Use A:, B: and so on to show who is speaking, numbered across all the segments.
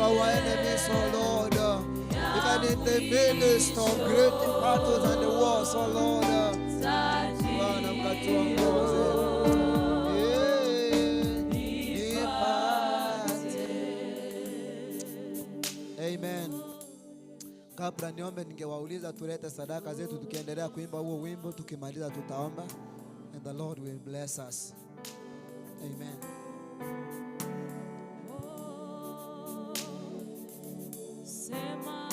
A: of our enemies, O Lord. Even in the midst of great battles and wars, O Lord. Bwana mkatuongoze. Eh, nipate. Amen. Kabla niombe, ningewauliza tulete sadaka zetu tukiendelea kuimba huo wimbo. Tukimaliza tutaomba, and the Lord will bless us. Amen.
B: Sema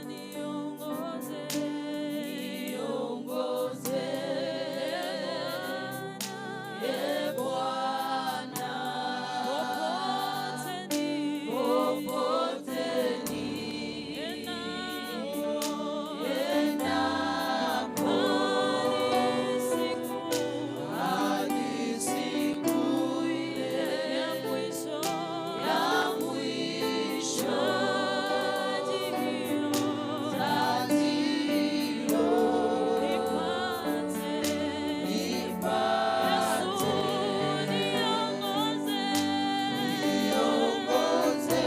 B: niongoze, niongoze, e Bwana, popote ni popote niendapo, endapo, hadi siku ile ya mwisho, ya mwisho, taji hiyo nipate, nipate, Yesu niongoze, niongoze,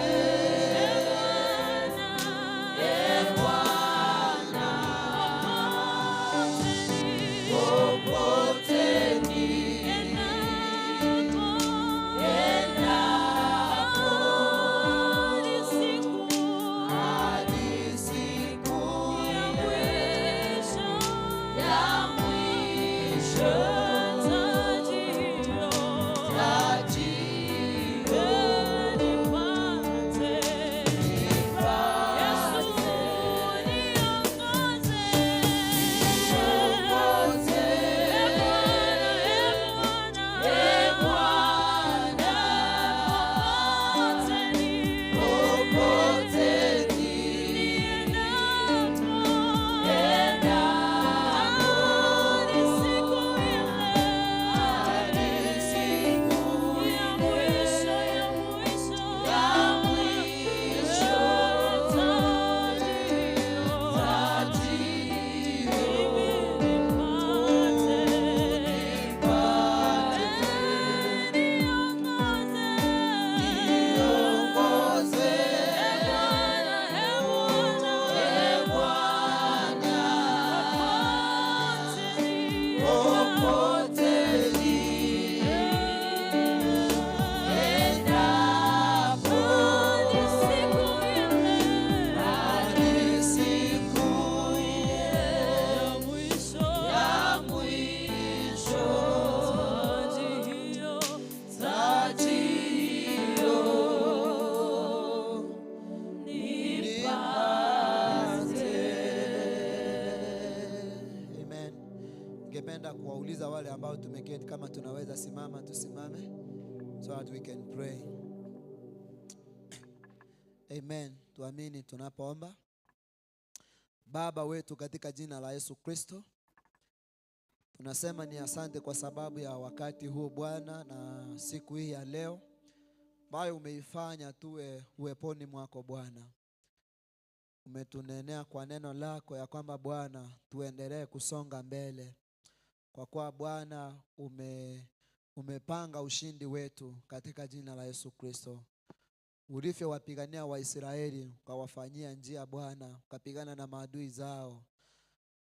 B: e Bwana, popote niendapo, endapo, hadi siku ya mwisho, ya mwisho, taji hiyo, taji hiyo nipate, Yesu niongoze, niongoze, e Bwana, popote niendapo, endapo, hadi siku ile, hadi siku ya mwisho, ya mwisho, ya mwisho, taji hiyo, mimi nipate, niongoze, niongoze, e Bwana, popote niendapo, hadi siku ya mwisho, ya mwisho, taji hiyo nipate.
A: Amen. Ningependa kuwauliza wale ambao tumeketi kama tunaweza simama, tusimame so that we can pray. Amen. Tuamini tunapoomba. Baba wetu katika jina la Yesu Kristo, tunasema ni asante kwa sababu ya wakati huu Bwana na siku hii ya leo ambayo umeifanya tuwe uweponi mwako Bwana. Umetunenea kwa neno lako ya kwamba Bwana tuendelee kusonga mbele, kwa kuwa Bwana umepanga ushindi wetu katika jina la Yesu Kristo. Ulivyowapigania Waisraeli ukawafanyia njia Bwana, ukapigana na maadui zao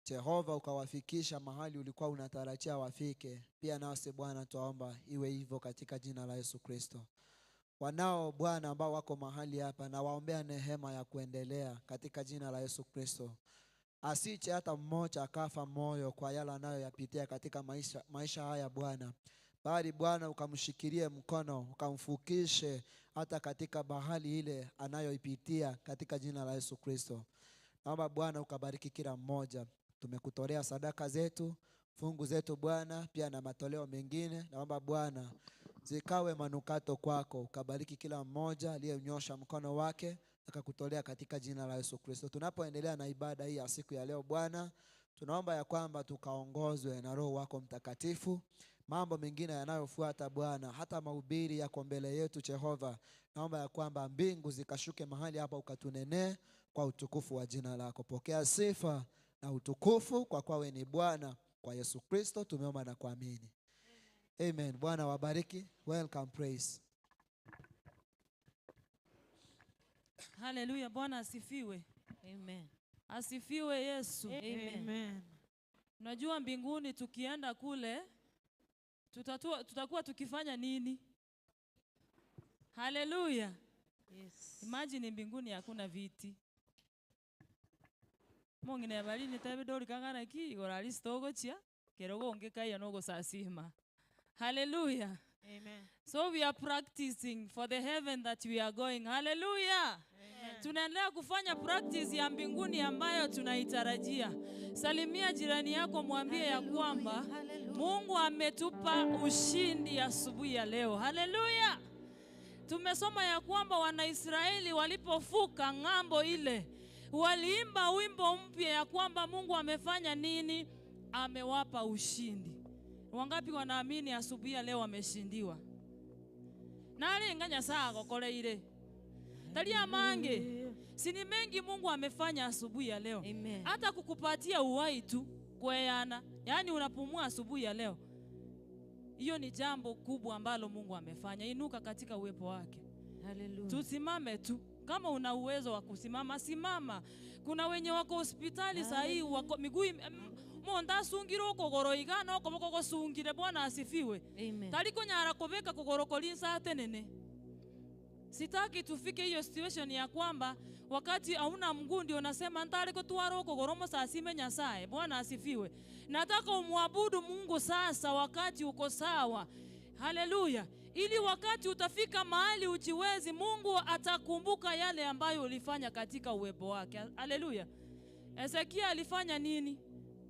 A: Jehova, ukawafikisha mahali ulikuwa unatarajia wafike. Pia nasi Bwana twaomba iwe hivyo katika jina la Yesu Kristo. Wanao Bwana ambao wako mahali hapa, nawaombea neema ya kuendelea katika jina la Yesu Kristo. Asiche hata mmoja akafa moyo kwa yale anayoyapitia katika maisha haya Bwana, bali Bwana ukamshikilie mkono, ukamfukishe hata katika bahari ile anayoipitia katika jina la Yesu Kristo. Naomba Bwana ukabariki kila mmoja. Tumekutolea sadaka zetu, fungu zetu Bwana, pia na matoleo mengine. Naomba Bwana zikawe manukato kwako, ukabariki kila mmoja aliyenyosha mkono wake akakutolea katika jina la Yesu Kristo. Tunapoendelea na ibada hii ya siku ya leo Bwana, tunaomba ya kwamba tukaongozwe na Roho wako Mtakatifu. Mambo mengine yanayofuata Bwana, hata mahubiri yako mbele yetu Jehova, naomba ya kwamba mbingu zikashuke mahali hapa ukatunenee kwa utukufu wa jina lako. Pokea sifa na utukufu kwa kuwa wewe ni Bwana. Kwa Yesu Kristo tumeomba na kuamini. Amen. Bwana wabariki. Welcome praise.
B: Haleluya, Bwana asifiwe.
C: Amen.
B: Asifiwe Yesu.
C: Amen.
B: Unajua mbinguni tukienda kule tutakuwa tukifanya nini? Haleluya.
C: Yes.
B: Imagine mbinguni hakuna viti. Mong'ina bari nitebe dori kang'ana ki igoro aria sitogochia kero gonge kaiyo nogosasima. Hallelujah.
C: Amen.
B: So we are practicing for the heaven that we are going. Hallelujah. Tunaendelea kufanya practice ya mbinguni ambayo tunaitarajia. Salimia jirani yako, mwambie ya kwamba Mungu ametupa ushindi asubuhi ya leo. Hallelujah. Tumesoma ya kwamba Wanaisraeli walipofuka ng'ambo ile waliimba wimbo mpya ya kwamba Mungu amefanya nini? Amewapa ushindi. Wangapi wanaamini asubuhi ya leo wameshindiwa? Nalenga Nyasaye agokoreire. Tari amange. Si ni mengi Mungu amefanya asubuhi ya leo.
C: Amen.
B: Hata kukupatia uhai tu kweana, yaani unapumua asubuhi ya leo. Hiyo ni jambo kubwa ambalo Mungu amefanya. Inuka katika uwepo wake.
C: Hallelujah.
B: Tusimame tu. Kama una uwezo wa kusimama, simama. Kuna wenye wako hospitali saa hii wako miguu monda asungire okogoro iga na okoboko gosungire. Bwana asifiwe.
C: Amen.
B: Tari konyara kobeka kogoro korinsa atenene. Sitaki tufike hiyo situation ya kwamba wakati hauna mguu ndio unasema ntari kotwara okogoro mosasime Nyasaye. Bwana asifiwe. Nataka umwabudu Mungu sasa wakati uko sawa. Haleluya. Ili wakati utafika mahali ujiwezi, Mungu atakumbuka yale ambayo ulifanya katika uwepo wake. Haleluya. Hezekia alifanya nini?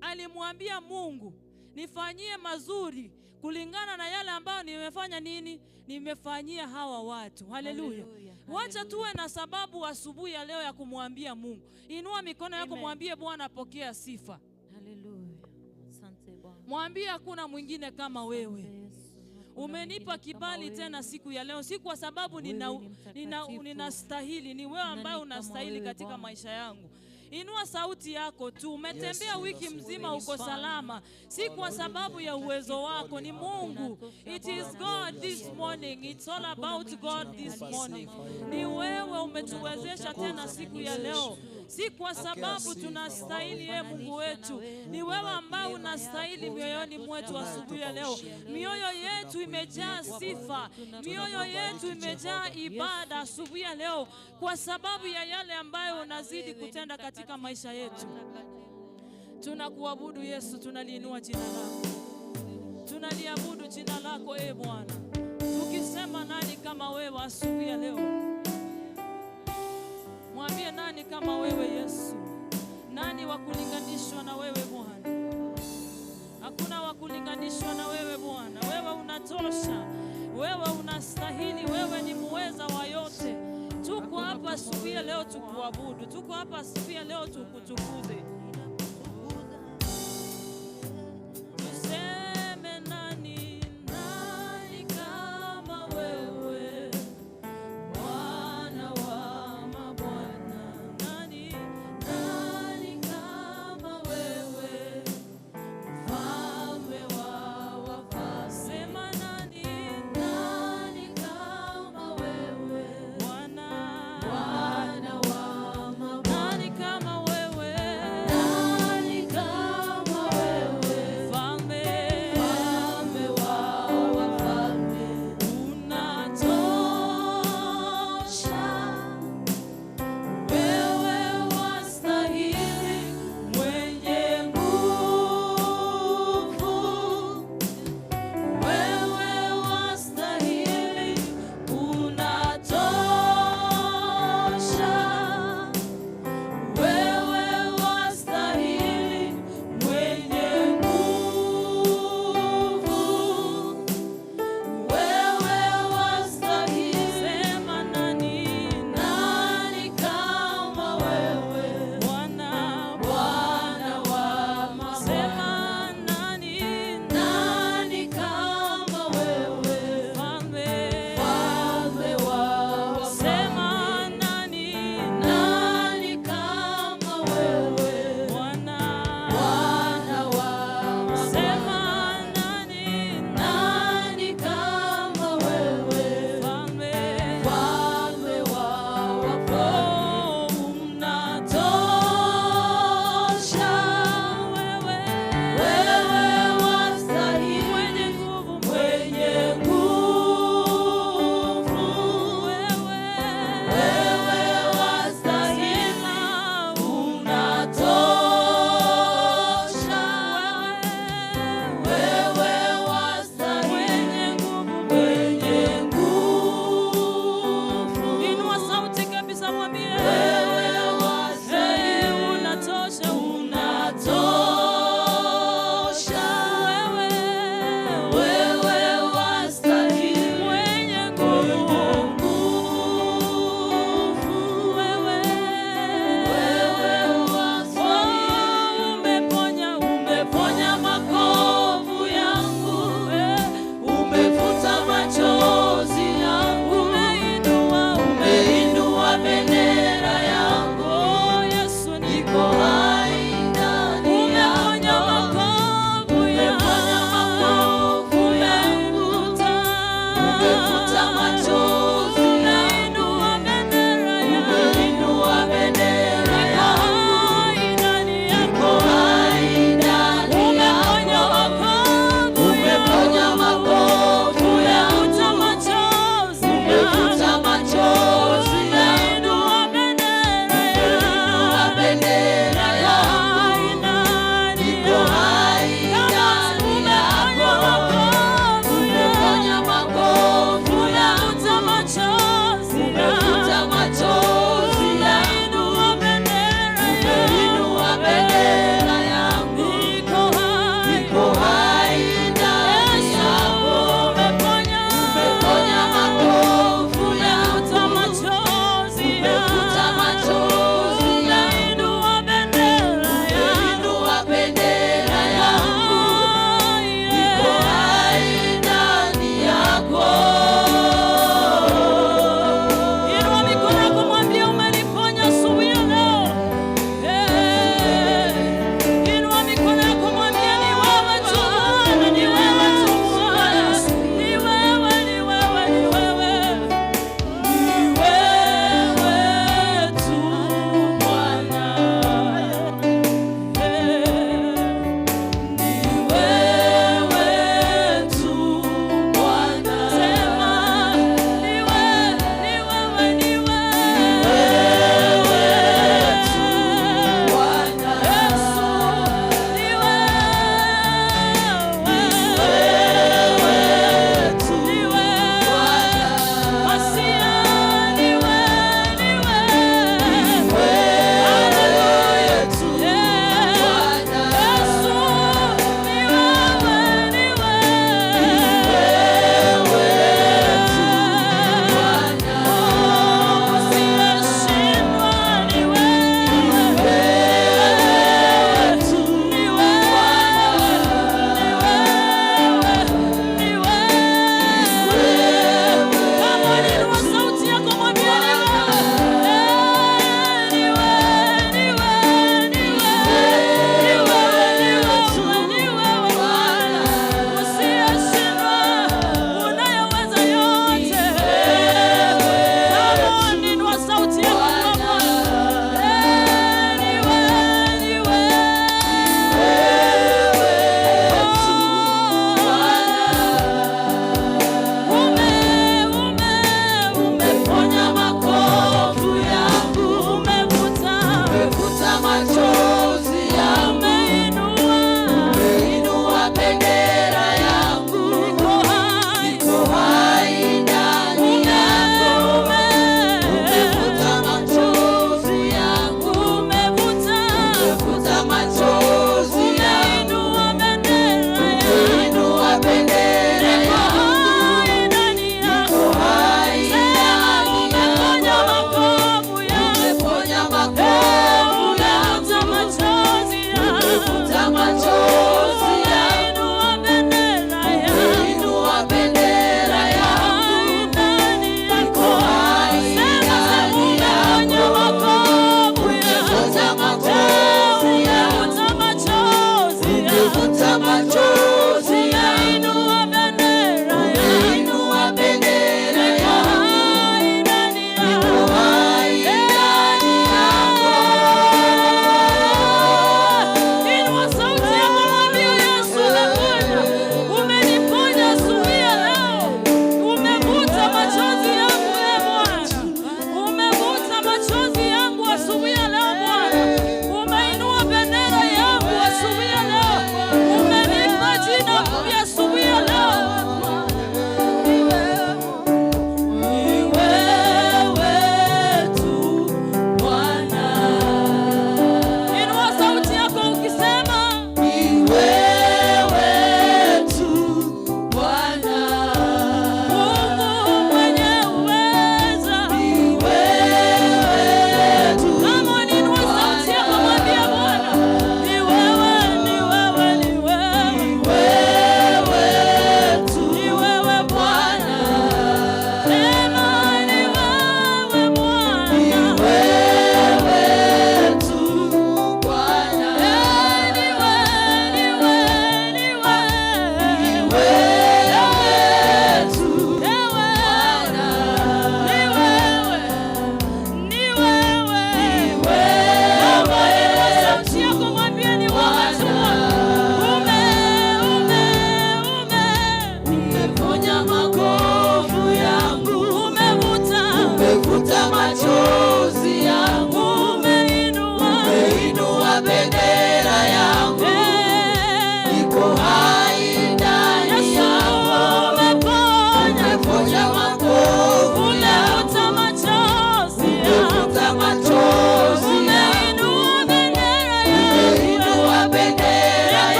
B: Alimwambia Mungu, nifanyie mazuri kulingana na yale ambayo nimefanya nini? Nimefanyia hawa watu. Haleluya.
C: Haleluya.
B: Wacha tuwe na sababu asubuhi ya leo ya kumwambia Mungu. Inua mikono yako,
C: Amen.
B: mwambie Bwana, pokea sifa.
C: Haleluya. Asante Bwana.
B: Mwambie hakuna mwingine kama wewe.
C: Yesu. Hakuna
B: Umenipa
C: mwingine kama
B: kibali
C: wewe.
B: tena siku ya leo, si kwa sababu
C: Wewe ni mtakatifu.
B: ninastahili, ni wewe
C: Nani
B: ambaye
C: kama
B: unastahili
C: wewe,
B: katika
C: Bwana?
B: maisha yangu. Inua sauti yako tu. Umetembea
A: Yes,
B: wiki
A: Jesus.
B: mzima
C: Wewe ni
B: uko
C: mfalme.
B: salama, si kwa sababu ya uwezo wako, ni Mungu. It is God this morning. It's all about God this morning. Ni wewe umetuwezesha tena siku ya leo, si kwa sababu tunastahili, e Mungu wetu. Ni wewe ambaye unastahili mioyoni mwetu asubuhi ya leo. Mioyo yetu imejaa sifa, mioyo yetu imejaa ibada asubuhi ya leo, kwa sababu ya yale ambayo unazidi kutenda katika maisha yetu. Tunakuabudu Yesu, tunaliinua jina lako, tunaliabudu jina lako e Bwana, tukisema nani kama wewe asubuhi ya leo. Mwambie nani kama wewe Yesu, nani wa kulinganishwa na wewe Bwana? Hakuna wa kulinganishwa na wewe Bwana. Wewe unatosha, wewe unastahili, wewe ni muweza wa yote. Tuko hapa asubuhi ya leo tukuabudu, tuko hapa asubuhi ya leo tukutukuze. Tuseme nani, nani kama wewe Bwana wa mabwana, nani, nani kama wewe Mfalme wa wafalme. Sema nani, nani kama wewe Bwana, Bwana wa mabwana, nani kama wewe,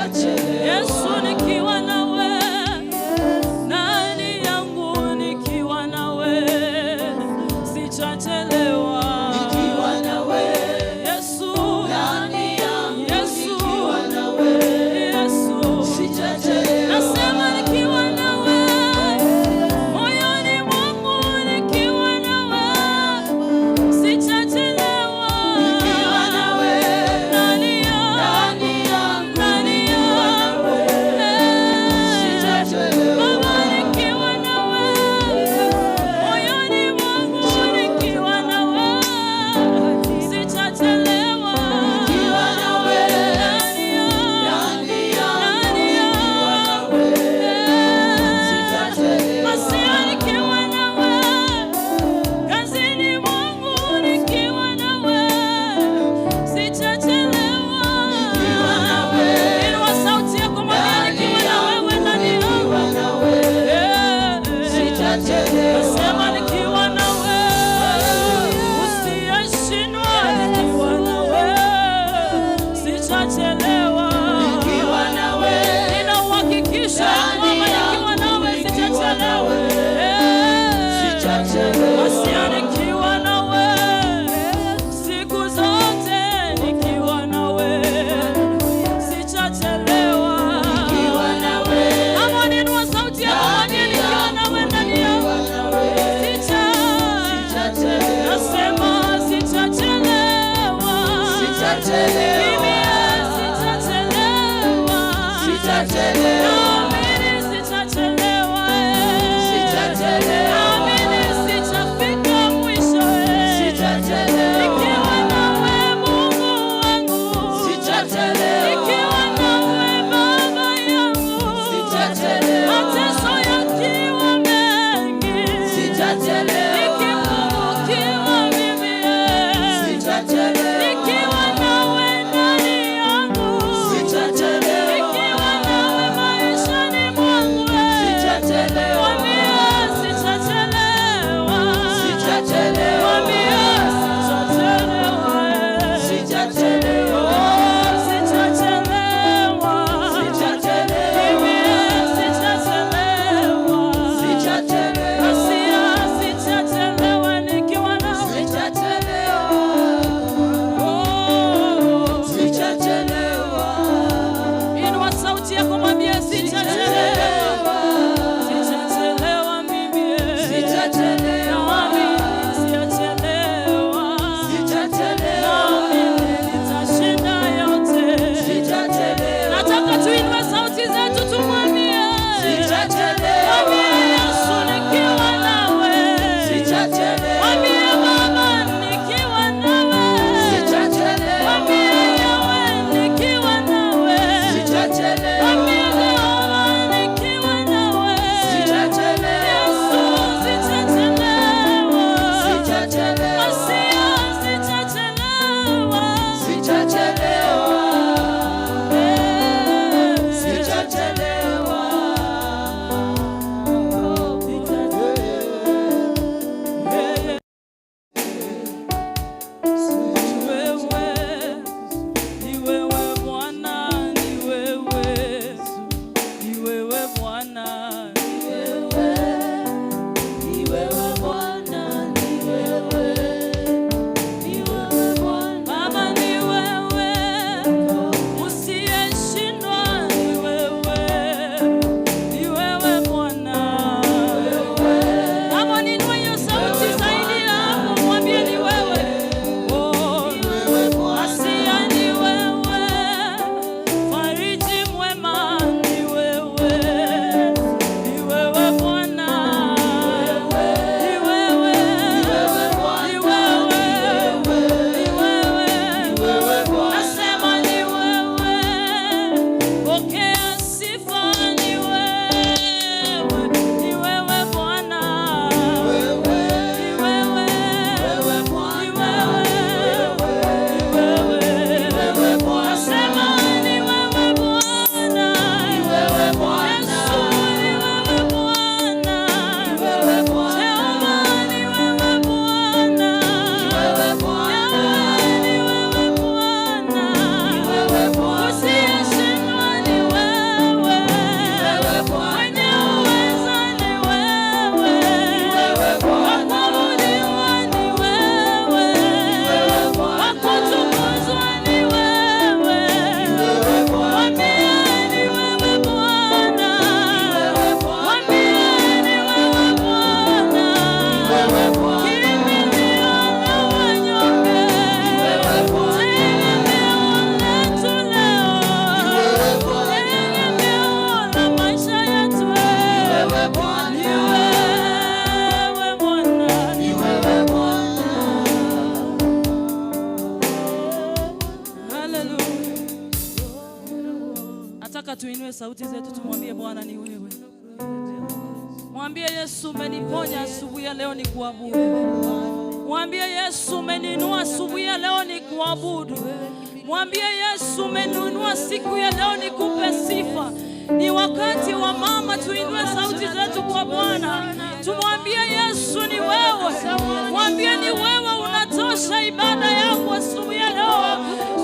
B: Yesu, nikiwa nawe ndani yangu, nikiwa nawe sitachelewa.
A: Nikiwa nawe
B: Yesu,
A: ndani yangu,
B: Yesu,
A: nikiwa nawe
B: Yesu,
A: sitachelewa.
B: nasema nikiwa nawe moyoni mwangu, nikiwa nawe sitachelewa.
A: Nikiwa nawe
B: Ndani yangu,
A: ndani yangu,
B: ndani
A: nikiwa
B: yangu,
A: nawe sitachelewa.
B: Baba, nikiwa nawe moyoni mwangu, nikiwa nawe sitachelewa.
A: Nikiwa nawe
B: Ndani yangu,
A: ndani yangu,
B: ndani
A: nikiwa
B: yangu,
A: nawe sitachelewa.
B: Masia, nikiwa nawe kazini mwangu, nikiwa nawe sitachelewa.
A: Nikiwa nawe
B: Inua sauti yako mwambie,
A: ndani
B: nikiwa na
A: yangu,
B: wewe ndani yangu.
A: nikiwa nawe sitachelewa.
B: Sema nikiwa nawe usiyeshindwa, nikiwa nawe sitachelewa.
A: Nikiwa nawe
B: Nina uhakikisho ya
A: ndani
B: kwamba nikiwa
A: yangu,
B: nawe
A: nikiwa
B: sitachelewa.
A: nawe sitachelewa.
B: Masia, nikiwa nawe siku zote, nikiwa nawe sitachelewa.
A: Nikiwa nawe
B: Ama ninua sauti yako mwambie,
A: ndani
B: nikiwa
A: yangu,
B: nawe ndani yangu
A: nikiwa nawe
B: sita
A: sitachelewa.
B: Nasema sitachelewa.
A: Sitachelewa.
B: Mimi sitachelewa.
A: Sitachelewa.
B: Naamini sitachelewa.
A: Sitachelewa.
B: Naamini sitafika mwisho.
A: Sitachelewa.
B: Nikiwa nawe Mungu wangu.
A: Sitachelewa.
B: Nikiwa nawe Baba yangu.
A: Sitachelewa.
B: Mateso yakiwa mengi.
A: Sitachelewa.
B: Nikipungukiwa mimi.
A: Sitachelewa.
B: Nikiwa nawe ndani yangu.
A: Sitachelewa.
B: Nikiwa nawe maishani. Nataka tuinue sauti zetu tumwambie Bwana ni wewe. Mwambie Yesu umeniponya asubuhi ya leo ni kuabudu. Mwambie Yesu umeniinua asubuhi ya leo ni kuabudu. Mwambie Yesu umeniinua siku ya leo nikupe sifa. Ni wakati wa mama tuinue sauti zetu kwa Bwana. Tumwambie Yesu ni wewe. Mwambie ni wewe unatosha ibada yako asubuhi ya leo.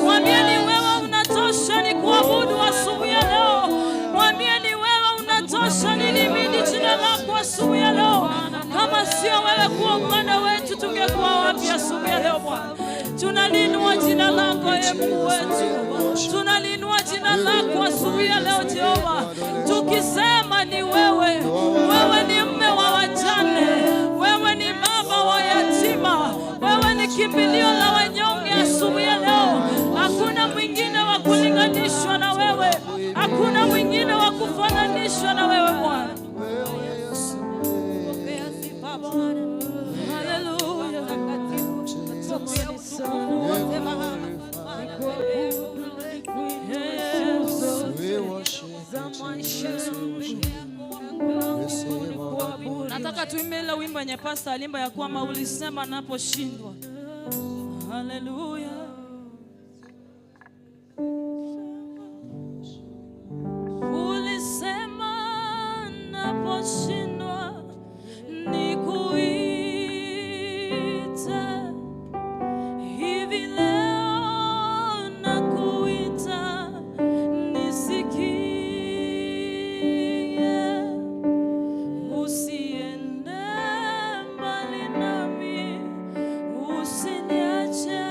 B: Mwambie ni wewe unatosha ni kuabudu asubuhi ya leo. Mwambie ni wewe unatosha nilimidi jina lako asubuhi ya leo. Kama sio wewe kuwa upande wetu, tungekuwa wapi asubuhi ya leo Bwana? Tunalinua jina lako e Mungu wetu, tunalinua jina lako asubuhi ya leo Jehova, tukisema ni wewe. Wewe ni mme wa wajane, wewe ni baba wa yatima, wewe ni kimbilio la wanyonge asubuhi ya leo. Hakuna mwingine wa kulinganishwa na wewe, hakuna mwingine wa kufananishwa na wewe Bwana.
A: Wewe Yesu,
C: Pokea sifa Bwana.
B: Haleluya.
C: Mtakatifu. Pokea utukufu wote Baba. Maana wewe
B: Yesu.
A: we worship you, Jesus, we worship you. We save our glory.
B: Nataka tuimbe ile wimbo yenye pasta alimba ya kwamba ulisema naposhindwa. Haleluya. Ulisema naposhindwa nikuite. Hivi leo nakuita nisikie. Usiende mbali nami, usiniache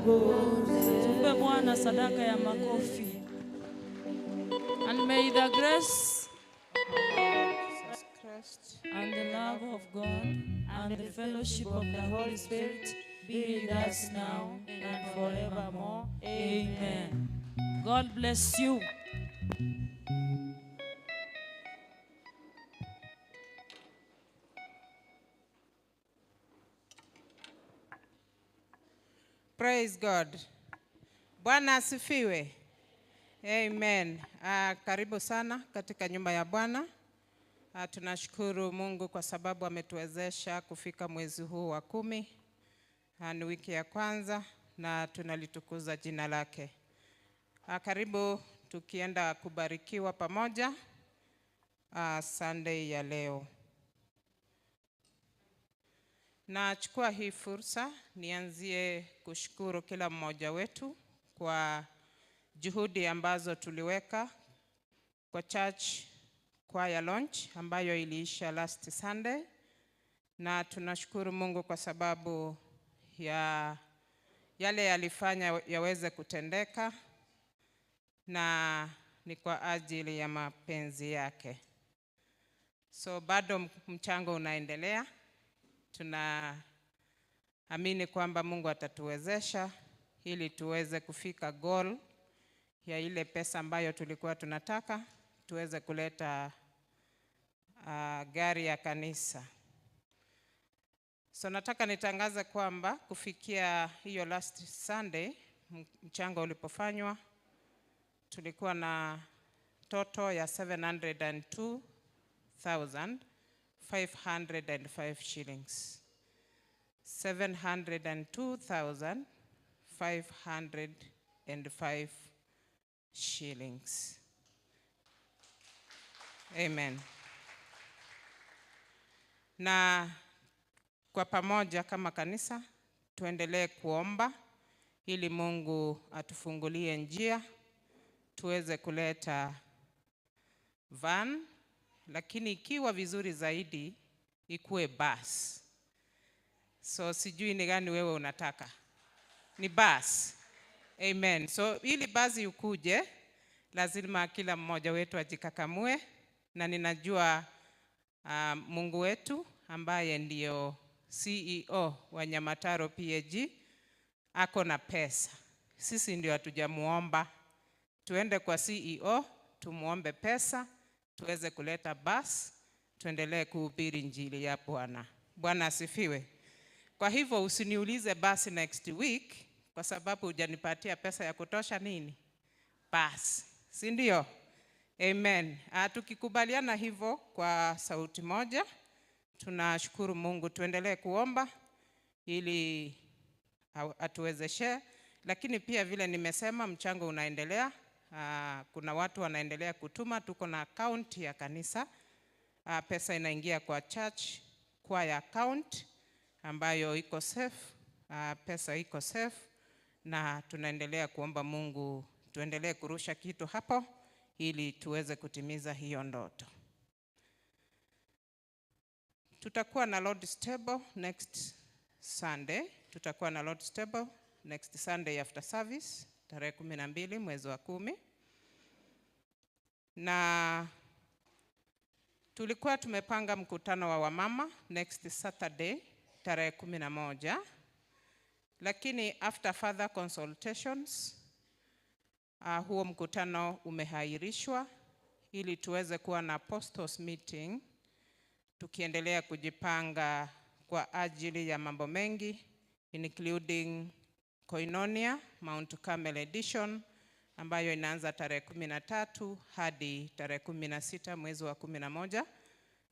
B: Tumpe Bwana sadaka ya makofi. And may the grace
C: Jesus Christ,
B: and the love of God and the fellowship of the Holy Spirit be with us now and forevermore. Amen. God bless you.
C: Praise God. Bwana asifiwe. Amen. Karibu sana katika nyumba ya Bwana. Tunashukuru Mungu kwa sababu ametuwezesha kufika mwezi huu wa 10. Ni wiki ya kwanza na tunalitukuza jina lake. Karibu tukienda kubarikiwa pamoja, Sunday ya leo. Nachukua hii fursa nianzie kushukuru kila mmoja wetu kwa juhudi ambazo tuliweka kwa church choir launch ambayo iliisha last Sunday, na tunashukuru Mungu kwa sababu ya yale yalifanya yaweze kutendeka na ni kwa ajili ya mapenzi yake. So bado mchango unaendelea. Tunaamini kwamba Mungu atatuwezesha ili tuweze kufika goal ya ile pesa ambayo tulikuwa tunataka tuweze kuleta gari ya kanisa. So nataka nitangaze kwamba kufikia hiyo last Sunday mchango ulipofanywa tulikuwa na total ya 702,505 shillings. 702,505 shillings. Amen. Na kwa pamoja kama kanisa tuendelee kuomba ili Mungu atufungulie njia tuweze kuleta van, lakini ikiwa vizuri zaidi ikuwe bus. So sijui ni gani wewe unataka. Ni bus. Amen. So ili basi ikuje lazima kila mmoja wetu ajikakamue, na ninajua Mungu wetu ambaye ndio CEO wa Nyamataro PAG ako na pesa. Sisi ndio hatujamuomba. Tuende kwa CEO tumuombe pesa tuweze kuleta bus, tuendelee kuhubiri injili ya Bwana. Bwana asifiwe. Kwa hivyo usiniulize basi next week kwa sababu hujanipatia pesa ya kutosha nini? Basi, si ndio? Amen. Tukikubaliana hivyo kwa sauti moja, tunashukuru Mungu. Tuendelee kuomba ili atuwezeshe, lakini pia vile nimesema mchango unaendelea. Kuna watu wanaendelea kutuma, tuko na account ya kanisa. Pesa inaingia kwa church choir account ambayo iko safe. Pesa iko safe na tunaendelea kuomba Mungu tuendelee kurusha kitu hapo ili tuweze kutimiza hiyo ndoto. Tutakuwa na Lord's Table next Sunday. Tutakuwa na Lord's Table next Sunday after service tarehe 12 mwezi wa 10. Na tulikuwa tumepanga mkutano wa wamama next Saturday tarehe 11, lakini after further consultations, huo mkutano umehairishwa ili tuweze kuwa na apostles meeting tukiendelea kujipanga kwa ajili ya mambo mengi including Koinonia Mount Carmel edition ambayo inaanza tarehe 13 hadi tarehe 16 mwezi wa 11.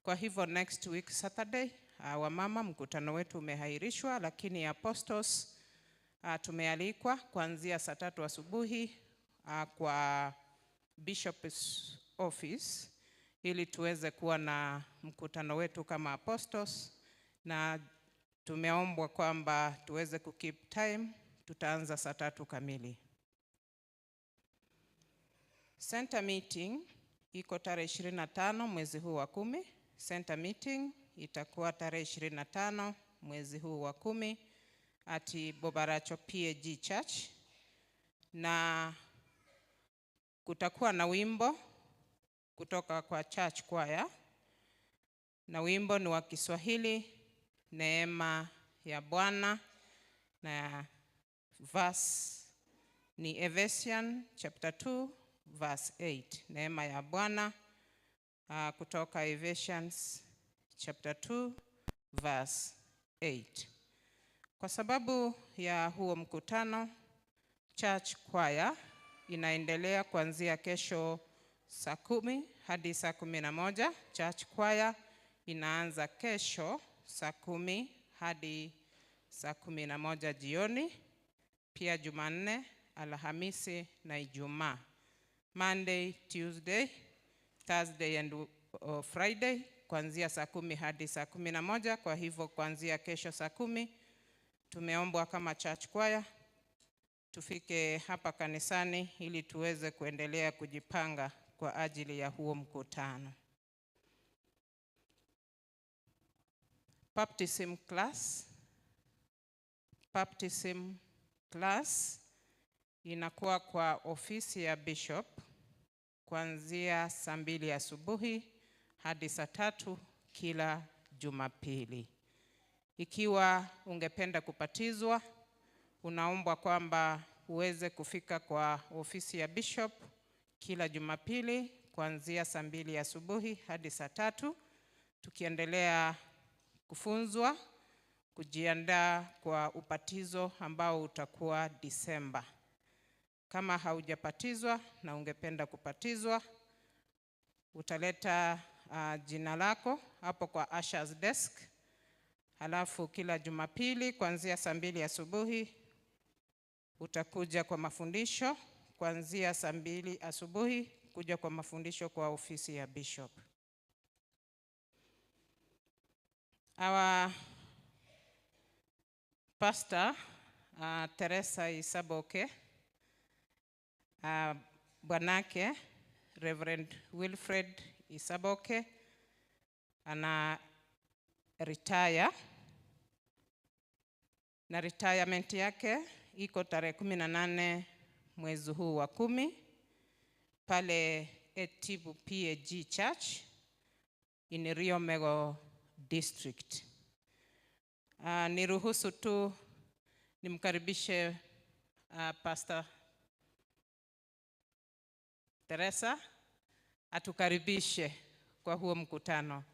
C: Kwa hivyo next week Saturday, wamama mkutano wetu umehairishwa, lakini apostles tumealikwa kuanzia saa 3 asubuhi kwa Bishop's office ili tuweze kuwa na mkutano wetu kama apostles, na tumeombwa kwamba tuweze ku keep time. Tutaanza saa 3 kamili. Center meeting iko tarehe 25 mwezi huu wa 10. Center meeting itakuwa tarehe 25 mwezi huu wa 10 at Bobaracho PAG Church, na kutakuwa na wimbo kutoka kwa church choir, na wimbo ni wa Kiswahili, Neema ya Bwana, na verse ni Ephesians chapter 2 verse 8. Neema ya Bwana kutoka Ephesians chapter 2 verse 8. Kwa sababu ya huo mkutano, church choir inaendelea kuanzia kesho saa 10 hadi saa 11. Church choir inaanza kesho saa 10 hadi saa 11 jioni, pia Jumanne, Alhamisi na Ijumaa. Monday, Tuesday, Thursday and Friday kuanzia saa 10 hadi saa 11. Kwa hivyo kuanzia kesho saa 10 tumeombwa kama church choir tufike hapa kanisani ili tuweze kuendelea kujipanga kwa ajili ya huo mkutano. Baptism class. Baptism class inakuwa kwa ofisi ya bishop kuanzia saa 2 asubuhi hadi saa 3 kila Jumapili. Ikiwa ungependa kupatizwa, unaombwa kwamba uweze kufika kwa ofisi ya bishop kila Jumapili kuanzia saa 2 asubuhi hadi saa 3, tukiendelea kufunzwa kujiandaa kwa ubatizo ambao utakuwa Disemba. Kama haujapatizwa na ungependa kupatizwa, utaleta jina lako hapo kwa ushers desk. Halafu kila Jumapili kuanzia saa 2 asubuhi utakuja kwa mafundisho, kuanzia saa 2 asubuhi kuja kwa mafundisho kwa ofisi ya bishop. Our pastor, Teresa Isaboke, bwanake Reverend Wilfred Isaboke ana retire, na retirement yake iko tarehe 18 mwezi huu wa 10 pale Etibu PAG Church in Rio Mego District. Niruhusu tu nimkaribishe Pastor Teresa atukaribishe kwa huo mkutano.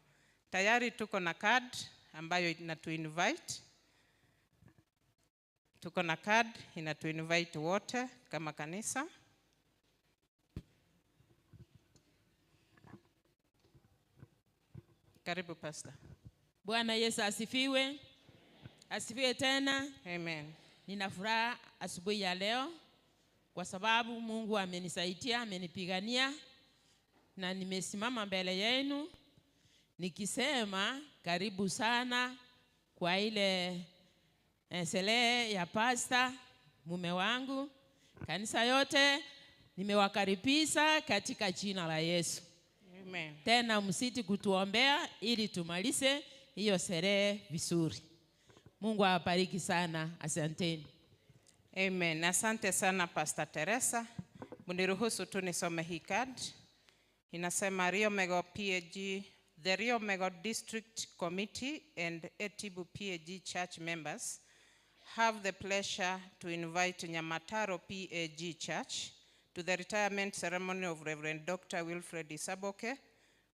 C: Tayari tuko na card ambayo inatu-invite. Tuko na card inatu-invite wote kama kanisa. Karibu Pastor.
D: Bwana Yesu asifiwe. Asifiwe tena.
C: Amen.
D: Nina furaha asubuhi ya leo kwa sababu Mungu amenisaidia, amenipigania na nimesimama mbele yenu nikisema karibu sana kwa ile sherehe ya pastor mume wangu. Kanisa yote nimewakaribisha katika jina la Yesu.
C: Amen.
D: Tena msiti kutuombea ili tumalize hiyo sherehe vizuri. Mungu awabariki sana. Asanteni.
C: Amen. Asante sana Pastor Teresa. Mniruhusu tu nisome hii card. Inasema Rio Mego PAG, the Rio Mego District Committee and Etibu PAG Church members have the pleasure to invite Nyamataro PAG Church to the retirement ceremony of Reverend Dr. Wilfred Isaboke,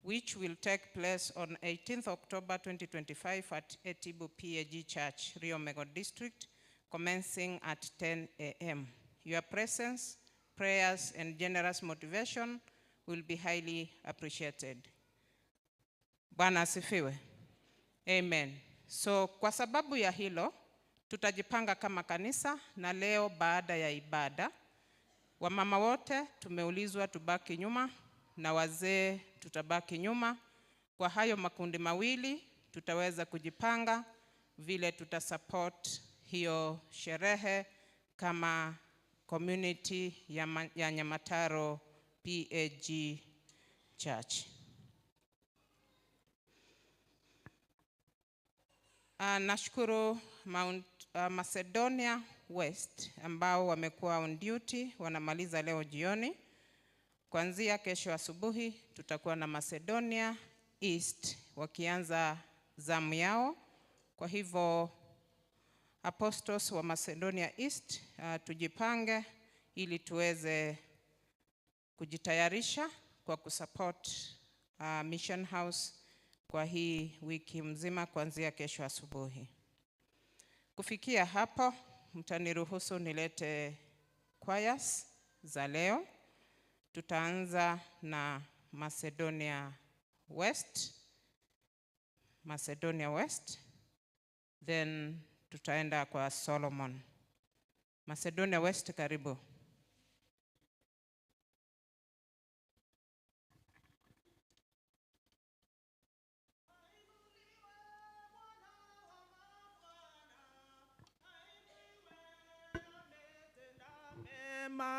C: which will take place on 18th October 2025 at Etibu PAG Church, Rio Mego District, commencing at 10 a.m. Your presence, prayers, and generous motivation will be highly appreciated. Bwana asifiwe. Amen. So kwa sababu ya hilo, tutajipanga kama kanisa, na leo baada ya ibada, wamama wote tumeulizwa tubaki nyuma na wazee tutabaki nyuma. Kwa hayo makundi mawili tutaweza kujipanga vile tutasupport hiyo sherehe kama community ya Nyamataro PAG Church. Nashukuru Mount Macedonia West ambao wamekuwa on duty wanamaliza leo jioni. Kuanzia kesho asubuhi tutakuwa na Macedonia East wakianza zamu yao. Kwa hivyo apostles wa Macedonia East, tujipange ili tuweze kujitayarisha kwa kusupport Mission House kwa hii wiki mzima kuanzia kesho asubuhi. Kufikia hapo, mtaniruhusu nilete choirs za leo. Tutaanza na Macedonia West, Macedonia West, then tutaenda kwa Solomon. Macedonia West, karibu.
E: Mema.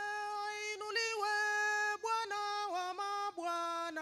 E: Ainuliwe Bwana wa mabwana.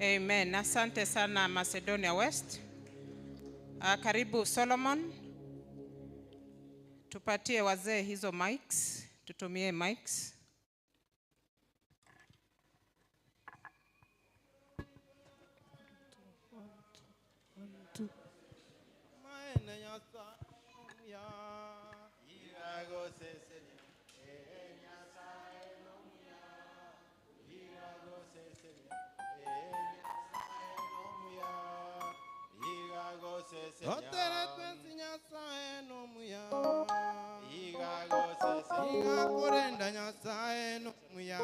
C: Amen. Asante sana Macedonia West. Karibu Solomon. Tupatie wazee hizo mics, tutumie mics.
E: Otere twensi Nyasaye nomuya. Igakorenda Nyasaye nomuya.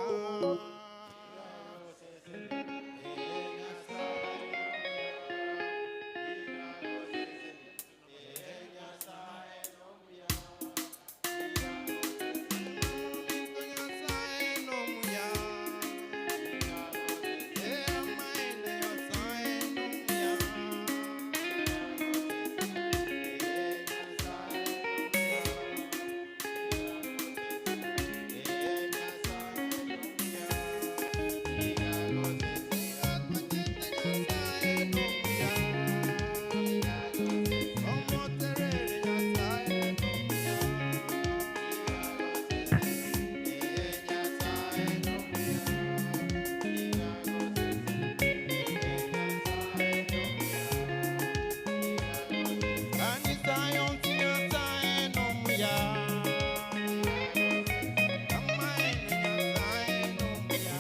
E: Nyasaye nomuya. Amaene Nyasaye nomuya.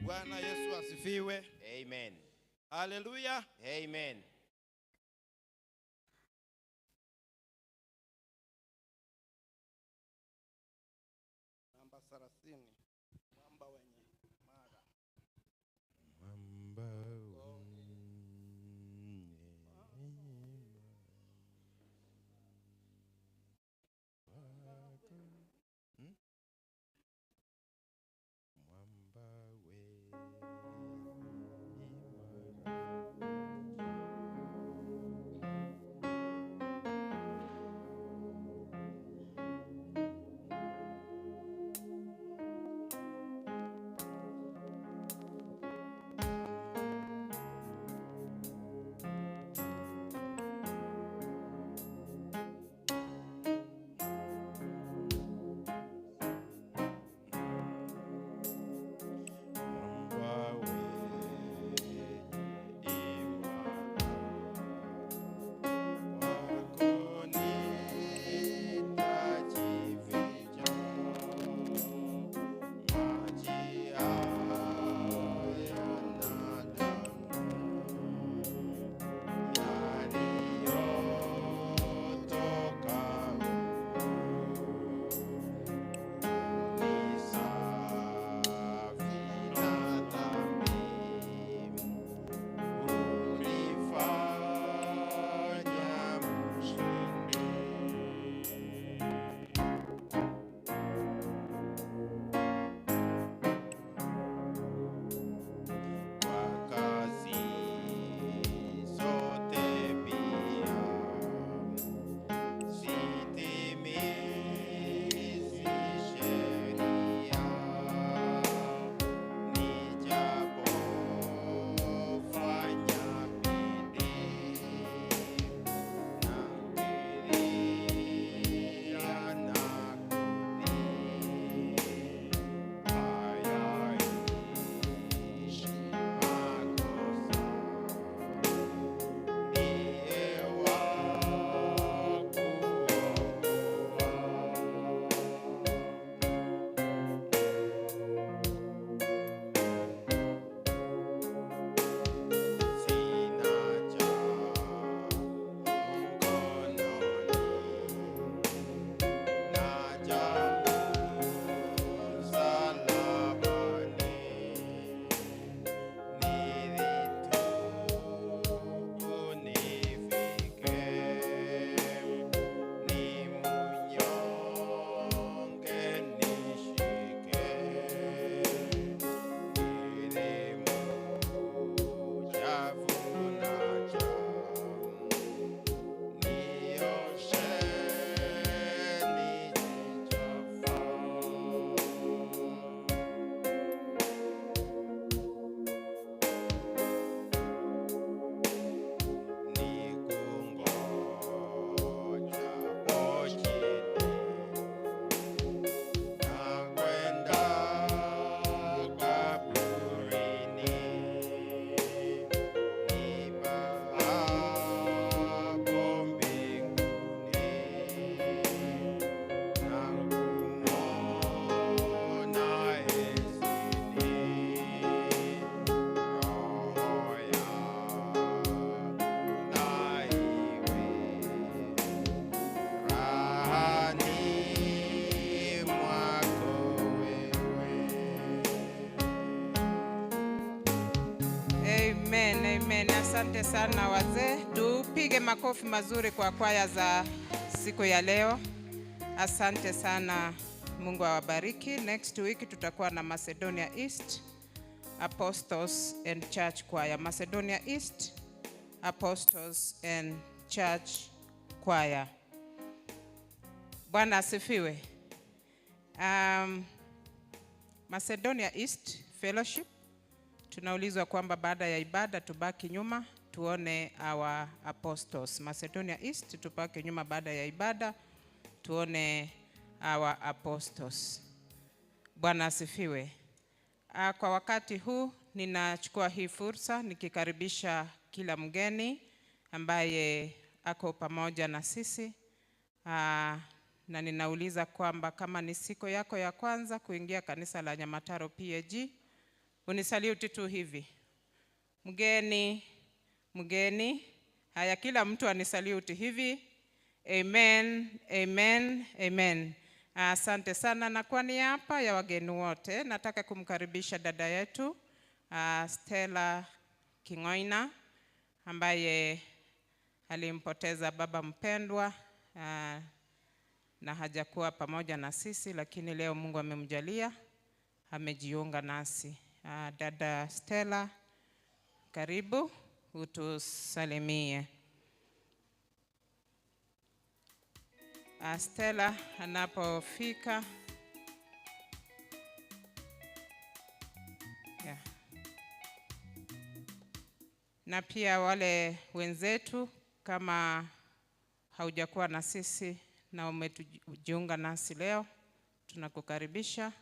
E: Bwana Yesu asifiwe.
F: Amen.
E: Haleluya.
F: Amen.
E: Namba 30. Mwamba wenye mara.
F: Mwamba we imara.
C: Asante sana wazee, tupige makofi mazuri kwa kwaya za siku ya leo. Asante sana, Mungu awabariki. Next week tutakuwa na Macedonia East Apostles and Church Choir. Macedonia East Apostles and Church Choir. Bwana asifiwe. Macedonia East Fellowship tunaulizwa kwamba baada ya ibada tubaki nyuma tuone our apostles. Macedonia East tubaki nyuma baada ya ibada tuone our apostles. Bwana asifiwe. Kwa wakati huu ninachukua hii fursa nikikaribisha kila mgeni ambaye ako pamoja na sisi. Na ninauliza kwamba kama ni siku yako ya kwanza kuingia kanisa la Nyamataro PAG, unisaluti tu hivi. Mgeni, mgeni. Haya, kila mtu anisaluti hivi. Amen, amen, amen. Asante sana, na kwa niaba ya wageni wote nataka kumkaribisha dada yetu Stella Kingoina ambaye alimpoteza baba mpendwa na hajakuwa pamoja na sisi, lakini leo Mungu amemjalia amejiunga nasi. Dada Stella, karibu utusalimie. Stella anapofika. Yeah. Na pia wale wenzetu, kama haujakuwa na sisi na umetujiunga nasi leo, tunakukaribisha.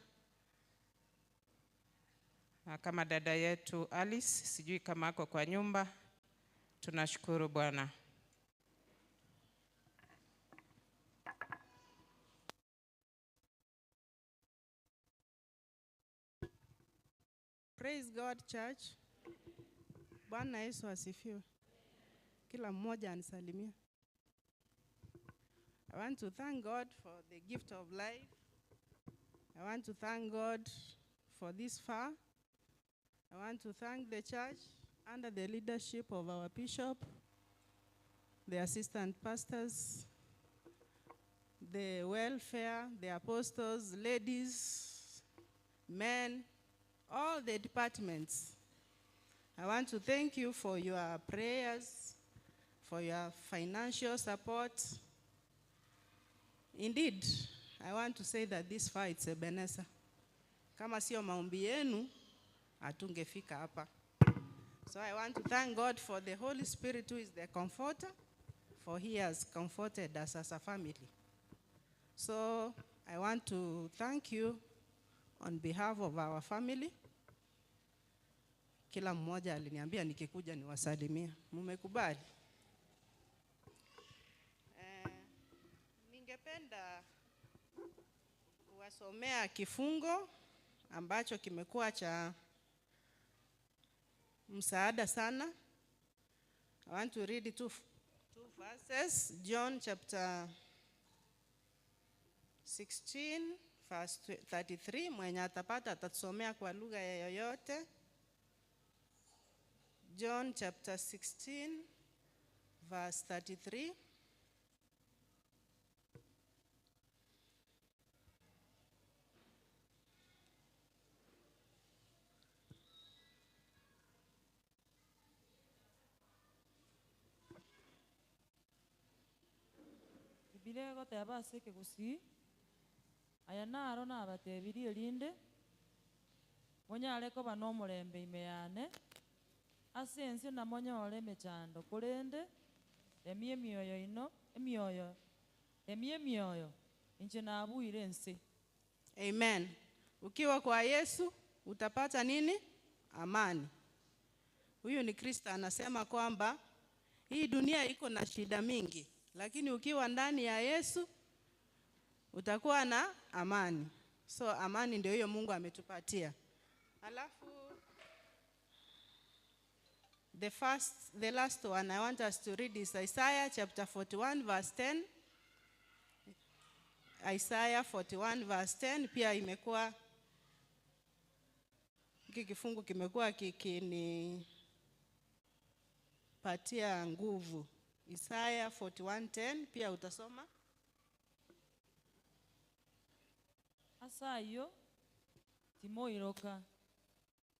C: Na kama dada yetu Alice, sijui kama ako kwa nyumba, tunashukuru Bwana.
F: Praise God Church. Bwana Yesu asifiwe. Kila mmoja anisalimia. I want to thank God for the gift of life. I want to thank God for this far. I want to thank the church under the leadership of our bishop, the assistant pastors, the welfare, the apostles, ladies, men, all the departments. I want to thank you for your prayers, for your financial support. Indeed, I want to say that this far it's Ebenezer. Kama sio maombi yenu, hatungefika hapa. So I want to thank God for the Holy Spirit who is the comforter, for he has comforted us as a family. So I want to thank you on behalf of our family. Kila mmoja aliniambia nikikuja niwasalimie. Mumekubali? Ningependa kuwasomea kifungo ambacho kimekuwa cha msaada sana. I want to read two verses. John chapter 16 verse 33. Mwenye atapata atatusomea kwa lugha yoyote. John chapter 16 verse 33.
B: Biblia egoteba ase ekegusii, aya naro nabatebirie erinde monyare koba nomorembe ime yane, ase ense namonyore emechando, korende remia emioyo ino, emioyo, remia emioyo, inche nabuire ense.
F: Amen. Ukiwa kwa Yesu utapata nini? Amani. Huyu ni Kristo anasema kwamba hii dunia iko na shida mingi, lakini ukiwa ndani ya Yesu utakuwa na amani. So amani ndio hiyo Mungu ametupatia. Alafu the last one I want us to read is Isaiah chapter 41 verse 10. Isaiah 41 verse 10 pia imekuwa hiki kifungu kimekuwa kikini ametupatia nguvu. Isaya 41:10 pia utasoma.
B: Ase ayio, timoiroka,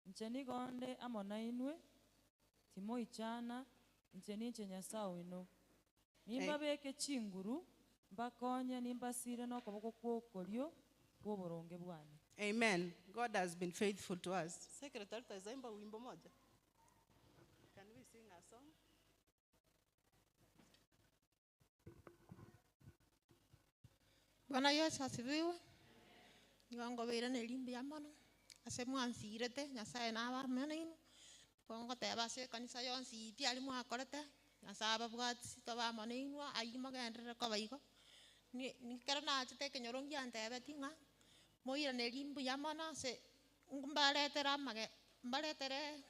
B: inche nigo nde amo nainwe, timoichana, inche ninche Nyasae oino. Nimbabeke chinguru, mbakonye, nimbasire nokoboko kw'okorio kw'oboronge bwane.
F: Amen. God has been faithful to us. Secretary, tutaimba wimbo moja. Can we sing a song?
G: Bwana Yesu asifiwe. Nigo ngobairaneria mbuya mono, ase mwansirete, Nyasaye nabamene inwe, nigo ngoteba ase ekanisa yonsi pi aria mwakorete, Nyasaye ababwatisi tobe amo na inwe, aywo mogenderere koba igo. Ni ekero nachete ekenyoro ngiantebeti ng'a, moiranerie mbuya mono ase mbaretere amage mbaretere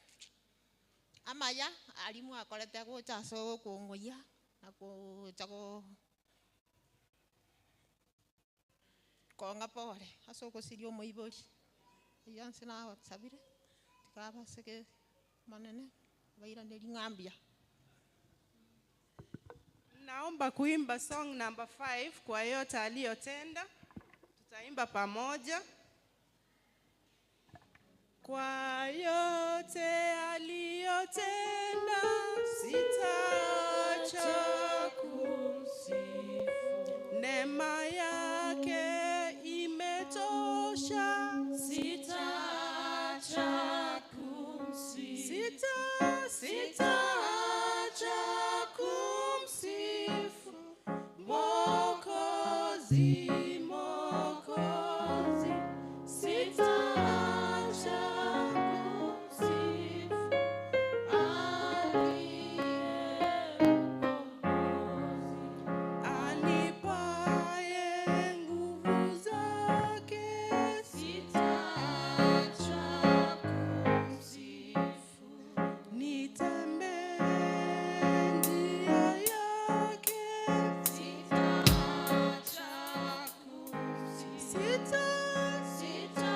G: amaya aria mwakorete gocha ase okong'oyia na gocha go kong'a pore ase ogosiria omoibori. Eyio onsi nabasabire, tiga abasege Omonene, abairanerie ng'a mbuya.
F: Naomba kuimba song number 5 kwa yote aliyotenda. Tutaimba pamoja. Kwa yote aliyotenda sitaacha kumsifu. Neema yake imetosha,
B: Sitaacha kumsifu.
F: Sitaacha kumsifu Mwokozi, Mwokozi. Sitaacha kumsifu
B: Aliye Mkombozi.
F: Anipaye nguvu zake,
B: Sitaacha kumsifu.
F: nitembee njia yake.
B: Sitaacha kumsifu. Sitaacha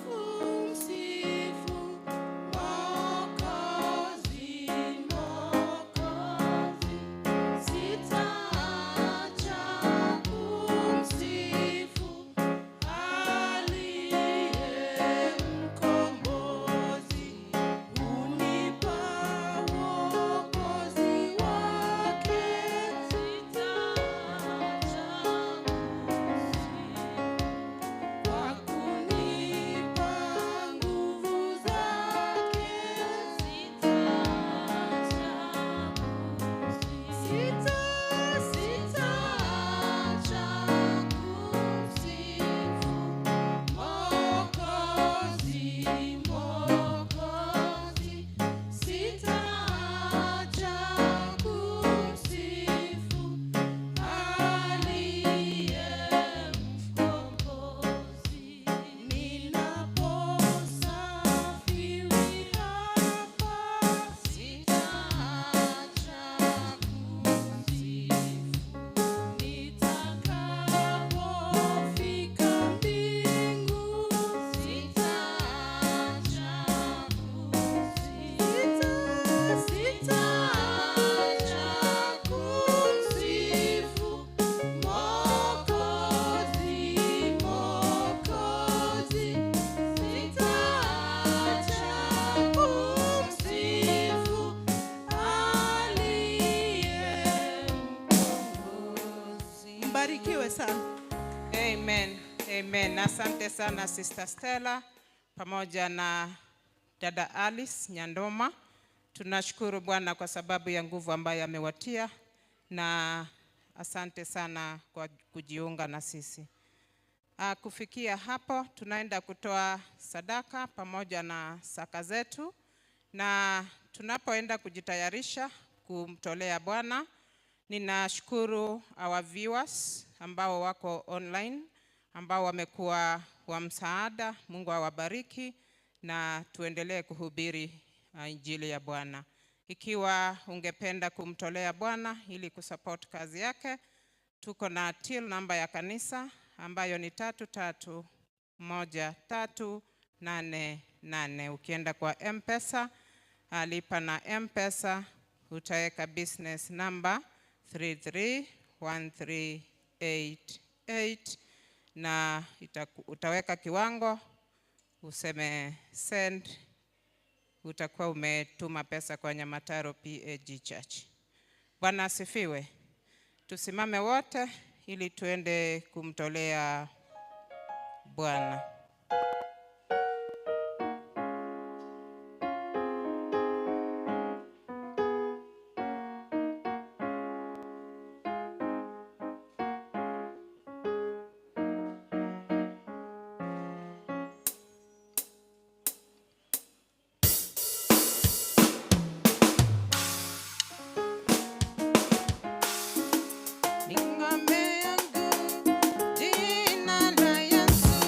F: Kumsifu Mwokozi, Mwokozi. Sitaacha kumsifu aliye mkombozi, hunipa wokozi wake.
B: Sitaacha kumsifu.
F: Kwa kunipa nguvu zake.
B: Sitaacha kumsifu.
F: Sitaacha kumsifu Mwokozi, Mwokozi. Sitaacha kumsifu aliye
B: Mkombozi.
F: Ninaposafiri hapa,
B: Sitaacha kumsifu.
F: nitakapofika mbingu,
B: Sitaacha kumsifu.
F: Sitaacha kumsifu Mwokozi, Mwokozi. Sitaacha kumsifu aliye Mkombozi. Mbarikiwe sana.
C: Amen. Amen. Asante sana Sister Stella pamoja na dada Alice Nyandoma. Tunashukuru Bwana kwa sababu ya nguvu ambayo amewatia na asante sana kwa kujiunga na sisi. Kufikia hapo tunaenda kutoa sadaka pamoja na saka zetu, na tunapoenda kujitayarisha kumtolea Bwana, ninashukuru our viewers ambao wako online ambao wamekuwa wa msaada. Mungu awabariki na tuendelee kuhubiri injili ya Bwana. Ikiwa ungependa kumtolea Bwana ili kusupport kazi yake, tuko na till namba ya kanisa ambayo ni 331388. Ukienda kwa M-Pesa Lipa na M-Pesa, utaweka business number 331388 na utaweka kiwango, useme send, utakuwa umetuma pesa kwa Nyamataro PAG Church. Bwana asifiwe. Tusimame wote ili tuende kumtolea Bwana. Ni ngome yangu, jina la Yesu.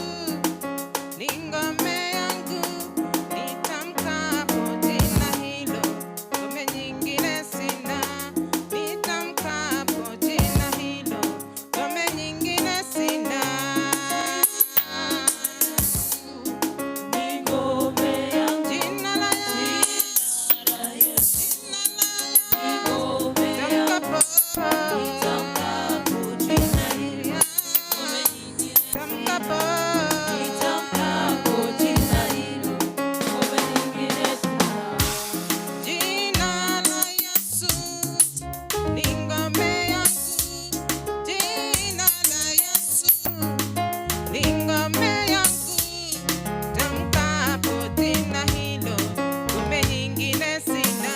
C: Ni ngome yangu, nitamkapo jina hilo. Ngome nyingine sina, nitamkapo jina hilo. Ngome nyingine sina. Jina la Yesu, tamkapo, tamkapo. Jina la Yesu ni ngome yangu, jina la Yesu ni ngome yangu. Tamkapo jina hilo, ngome nyingine sina.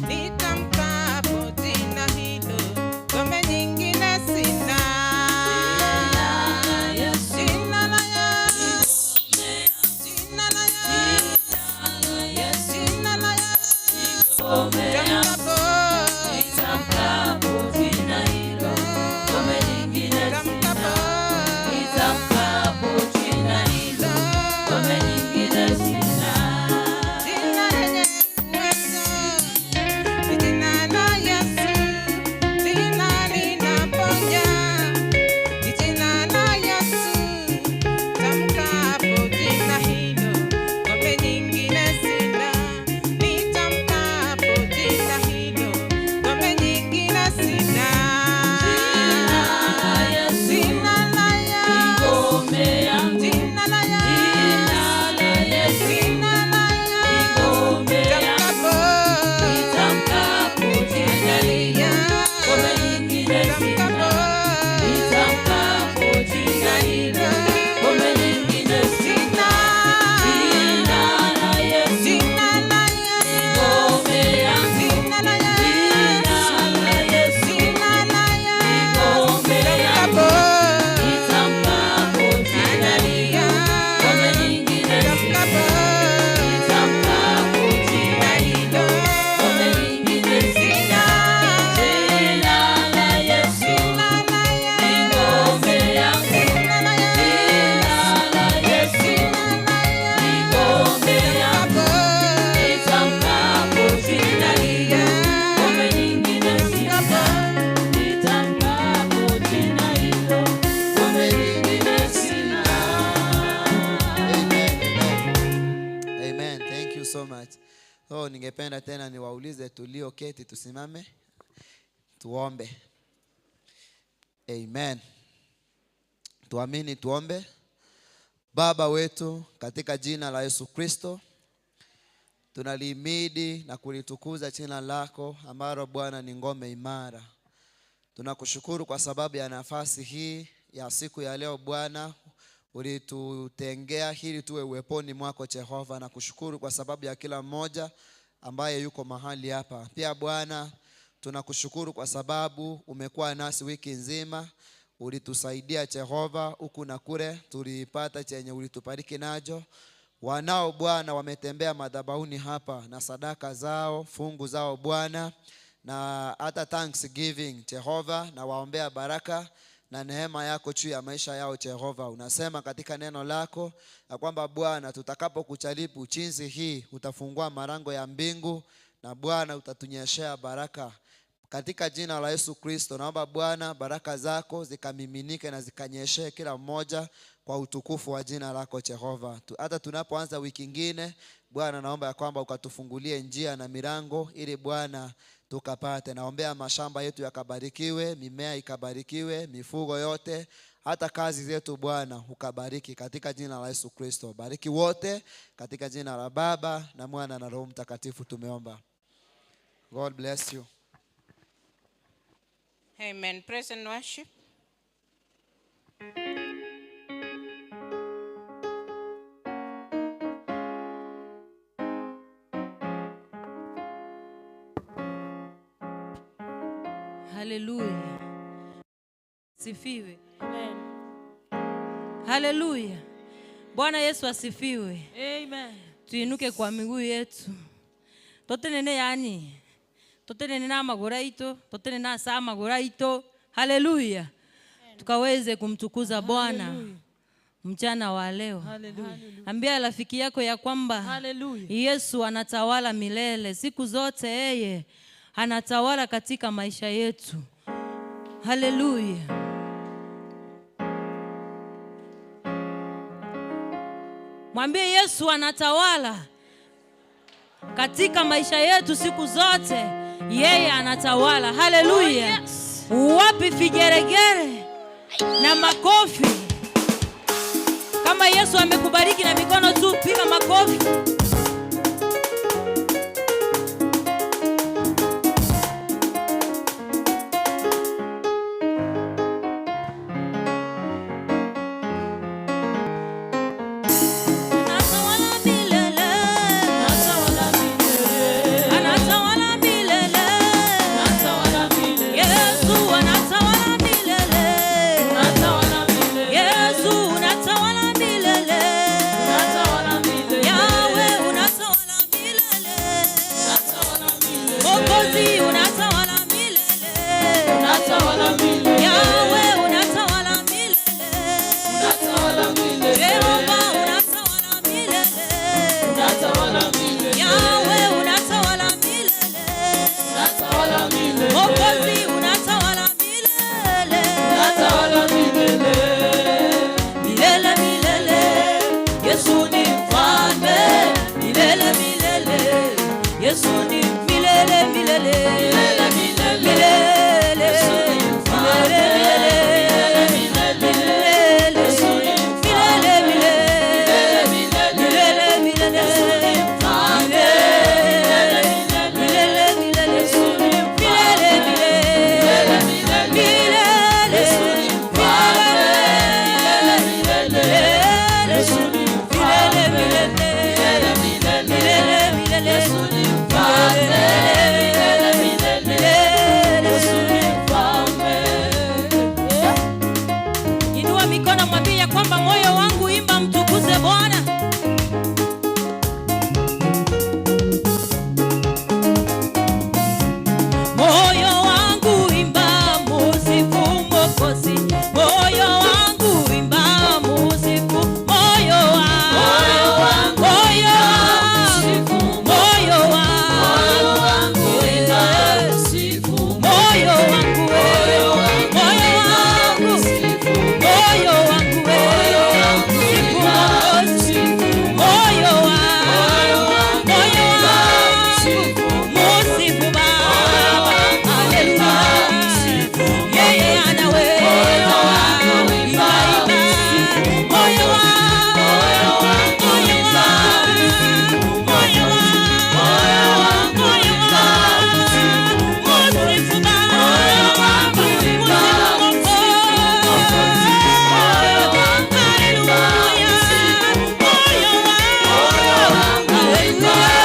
C: Nitamkapo jina hilo, ngome nyingine sina. Jina la Yesu, jina la Yesu, jina la Yesu. Tamkapo, tamkapo, jina lenye uwezo, ni jina la Yesu, jina linaponya, ni jina la Yesu. Tamkapo jina hilo, ngome nyingine sina. Nitamkapo jina hilo, ngome nyingine sina. Jina la Yesu, jina la Yesu, jina la Yesu. Tamkapo, tamkapo, jina la Yesu, jina la Yesu, jina la Yesu. Tamkapo, tamkapo,
A: Amen, amen. Amen. Thank you so much. So ningependa tena niwaulize tulioketi tusimame tuombe. Amen. Tuamini tuombe. Baba wetu katika jina la Yesu Kristo tunalihimidi na kulitukuza jina lako ambalo Bwana ni ngome imara. Tunakushukuru kwa sababu ya nafasi hii ya siku ya leo Bwana, ulitutengea ili tuwe uweponi mwako Jehova, na kushukuru kwa sababu ya kila mmoja ambaye yuko mahali hapa. Pia Bwana, tunakushukuru kwa sababu umekuwa nasi wiki nzima, ulitusaidia Jehova huku na kule, tulipata chenye ulitubariki nacho. Wanao Bwana wametembea madhabahuni hapa na sadaka zao, fungu zao Bwana, na hata thanksgiving Jehova, na waombea baraka na neema yako juu ya maisha yao Jehova. Unasema katika neno lako ya kwamba Bwana, tutakapokuchalipu jinsi hii utafungua malango ya mbingu na Bwana utatunyeshea baraka. Katika jina la Yesu Kristo naomba Bwana baraka zako zikamiminike na zikanyeshe kila mmoja kwa utukufu wa jina lako Jehova. Hata tunapoanza wiki ingine Bwana, naomba ya kwamba ukatufungulie njia na milango ili Bwana tukapate. Naombea mashamba yetu yakabarikiwe, mimea ikabarikiwe, mifugo yote, hata kazi zetu Bwana ukabariki katika jina la Yesu Kristo. Bariki wote katika jina la Baba na Mwana na Roho Mtakatifu tumeomba. God bless you.
C: Amen. Praise and worship.
B: Haleluya. Sifiwe. Haleluya. Bwana Yesu asifiwe.
H: Amen.
B: Tuinuke kwa miguu yetu. Totenene yani. Totenene na magura ito, totenene na saa magura ito. Haleluya. Tukaweze kumtukuza Bwana mchana wa leo.
H: Haleluya.
B: Ambia rafiki yako ya kwamba
H: Haleluya.
B: Yesu anatawala milele siku zote, yeye anatawala katika maisha yetu. Haleluya. Mwambie Yesu anatawala katika maisha yetu siku zote, yeye anatawala. Haleluya. Wapi vigeregere na makofi? Kama Yesu amekubariki na mikono tu, piga makofi. Anatawala milele. Anatawala milele. Yesu anatawala milele. Yesu unatawala milele. Yahweh unatawala milele. Mwokozi unatawala milele. Yahweh unatawala milele. Jehova unatawala milele. Yahweh unatawala milele. Mwokozi unatawala milele. Milele milele. Yesu ni mfalme. Milele milele. Yesu ni milele milele. Milele milele. Milele milele. Milele milele. Milele milele. Milele milele. Milele milele. Inua mikono mwambie ya kwamba moyo wangu imba mtukuze Bwana. Moyo wangu imba musifu Mwokozi, moyo wangu imba musifu, moyo wangu, moyo wangu, moyo wangu imba musifu, moyo wangu, moyo wangu, moyo wangu, sifu Mwokozi, moyo wangu, moyo wangu, musifu Baba, haleluya. Yeye anaweza. Imba, imba. Moyo wangu, moyo wangu, moyo wangu, moyo wangu, musifu Baba, musifu Mwokozi. Haleluya. Moyo wangu, haleluya.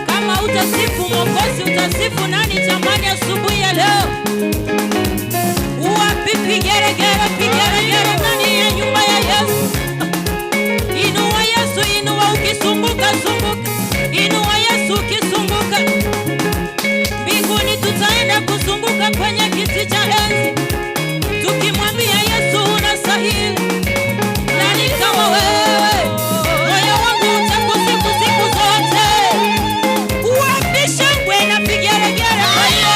B: Kama utasifu Mwokozi, utasifu nani jamani? Asubuhi ya leo wapi vigeregere, vigeregere ndani ya nyumba ya Yesu? Inua Yesu, inua ukizunguka zunguka, inua Yesu ukizunguka. Mbinguni tutaenda kuzunguka kwenye kiti cha enzi, tukimwambia Yesu unastahili. Nani kama wewe? Moyo wangu utakusifu siku zote. Wapi shangwe na vigeregere kwa Yesu?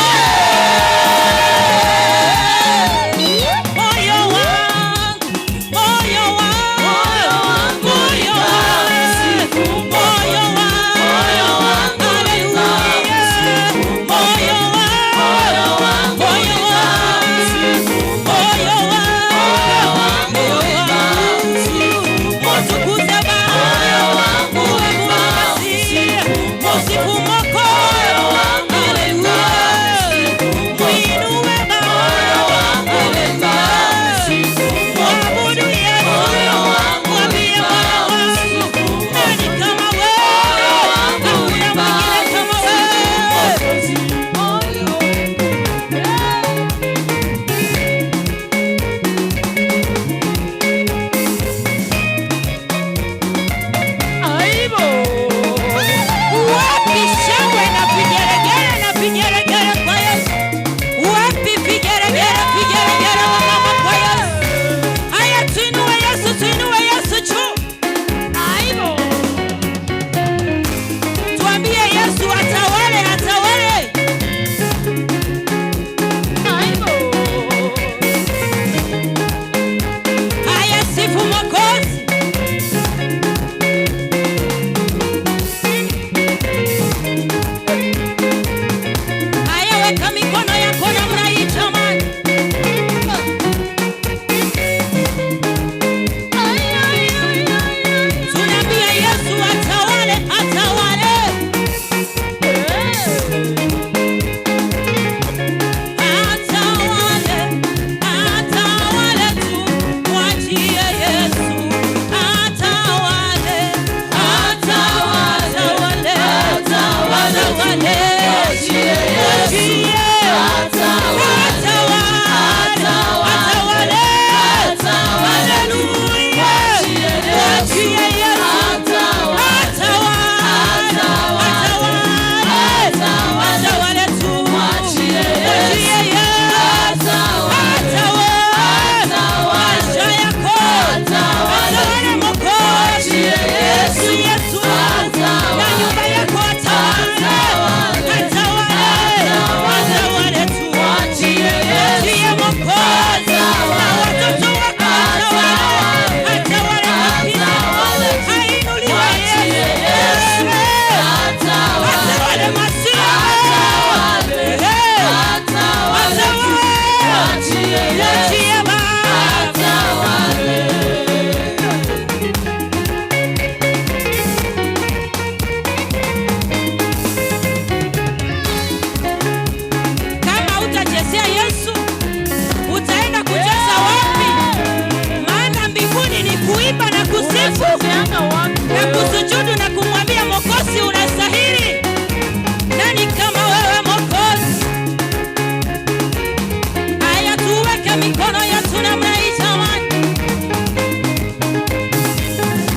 B: mikono yetu namna hii jamani.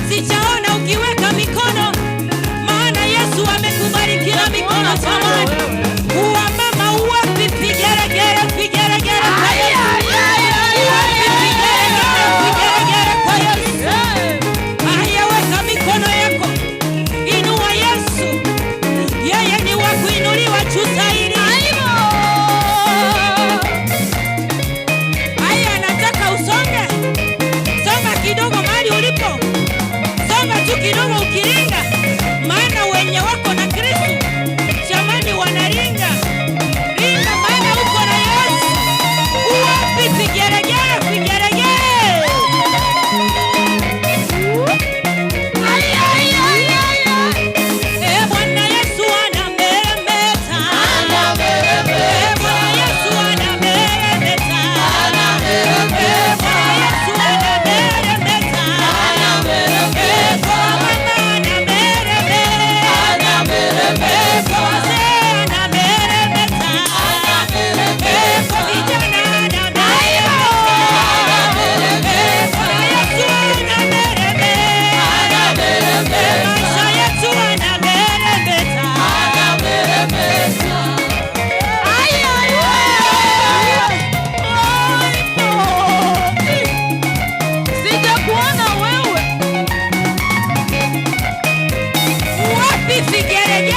B: Sijaona ukiweka mikono, maana Yesu amekubariki na mikono jamani. Uwa mama uwapi vigeregere, vigeregere kwa Yesu. Uwapi vigeregere, vigeregere kwa Yesu. Haya, weka mikono yako, inua Yesu, yeye ni wa kuinuliwa juu zaidi. Haya, nataka usonge, songa kidogo mahali ulipo, songa tu kidogo ukiringa, maana wenye wako na Kristo jamani wanaringa ringa, maana uko na Yesu. Uwapi vigeregere, vigeregere. Eh, Bwana Yesu anameremeta. Eh, Bwana Yesu anameremeta. Eh, Bwana Yesu anameremeta. Eh, kwa mama anameremeta. Eh, kwa wazee anameremeta. Eh, kwa vijana anameremeta. Eh, Bwana Yesu anameremeta. Maisha yetu anameremeta. Ay, ay, ay.
H: Sijakuona wewe.
B: Wapi vigeregere?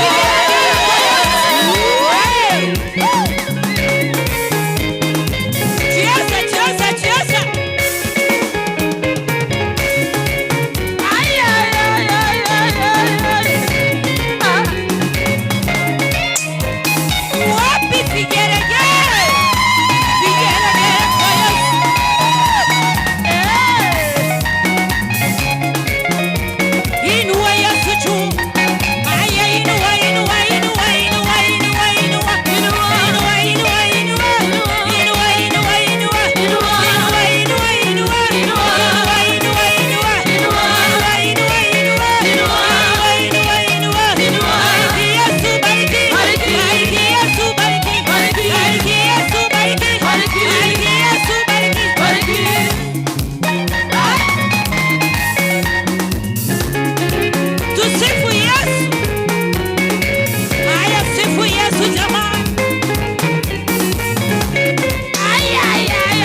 B: Vigeregere kwa Yesu. Cheza, cheza, cheza.
H: Ay, ay, ay, ay, ay, ay, ay. Ah.
B: Wapi vigeregere? Vigeregere kwa Yesu. Inua Yesu juu. Haya, inua, inua, inua, inua, inua, inua. Inua, inua, inua. Inua, inua, inua. Inua, inua, inua. Inua, inua, inua. Inua, inua, inua. Inua, inua, inua. Bariki Yesu, bariki. Bariki Yesu, bariki. Bariki Yesu, bariki. Bariki Yesu, bariki. Tusifu Yesu. Haya, sifu Yesu jamani. Ay, ay, ay.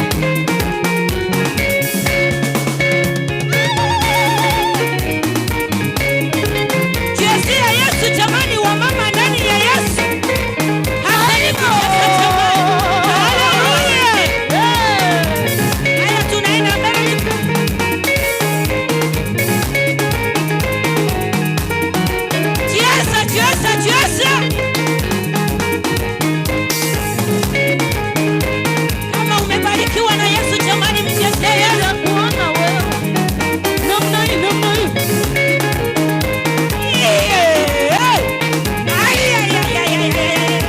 B: Chezea Yesu jamani, wa mama ndani ya Yesu. Hazeni kucheza jamani. Haleluya. Haya, tunaenda mbele. Cheza, cheza, cheza. Kama umebarikiwa na Yesu jamani, mchezee Yesu.
H: Sijakuona wewe. Namna hii, namna hii.
B: Yeah. Ay, ay, ay, ay, ay, ay, ay.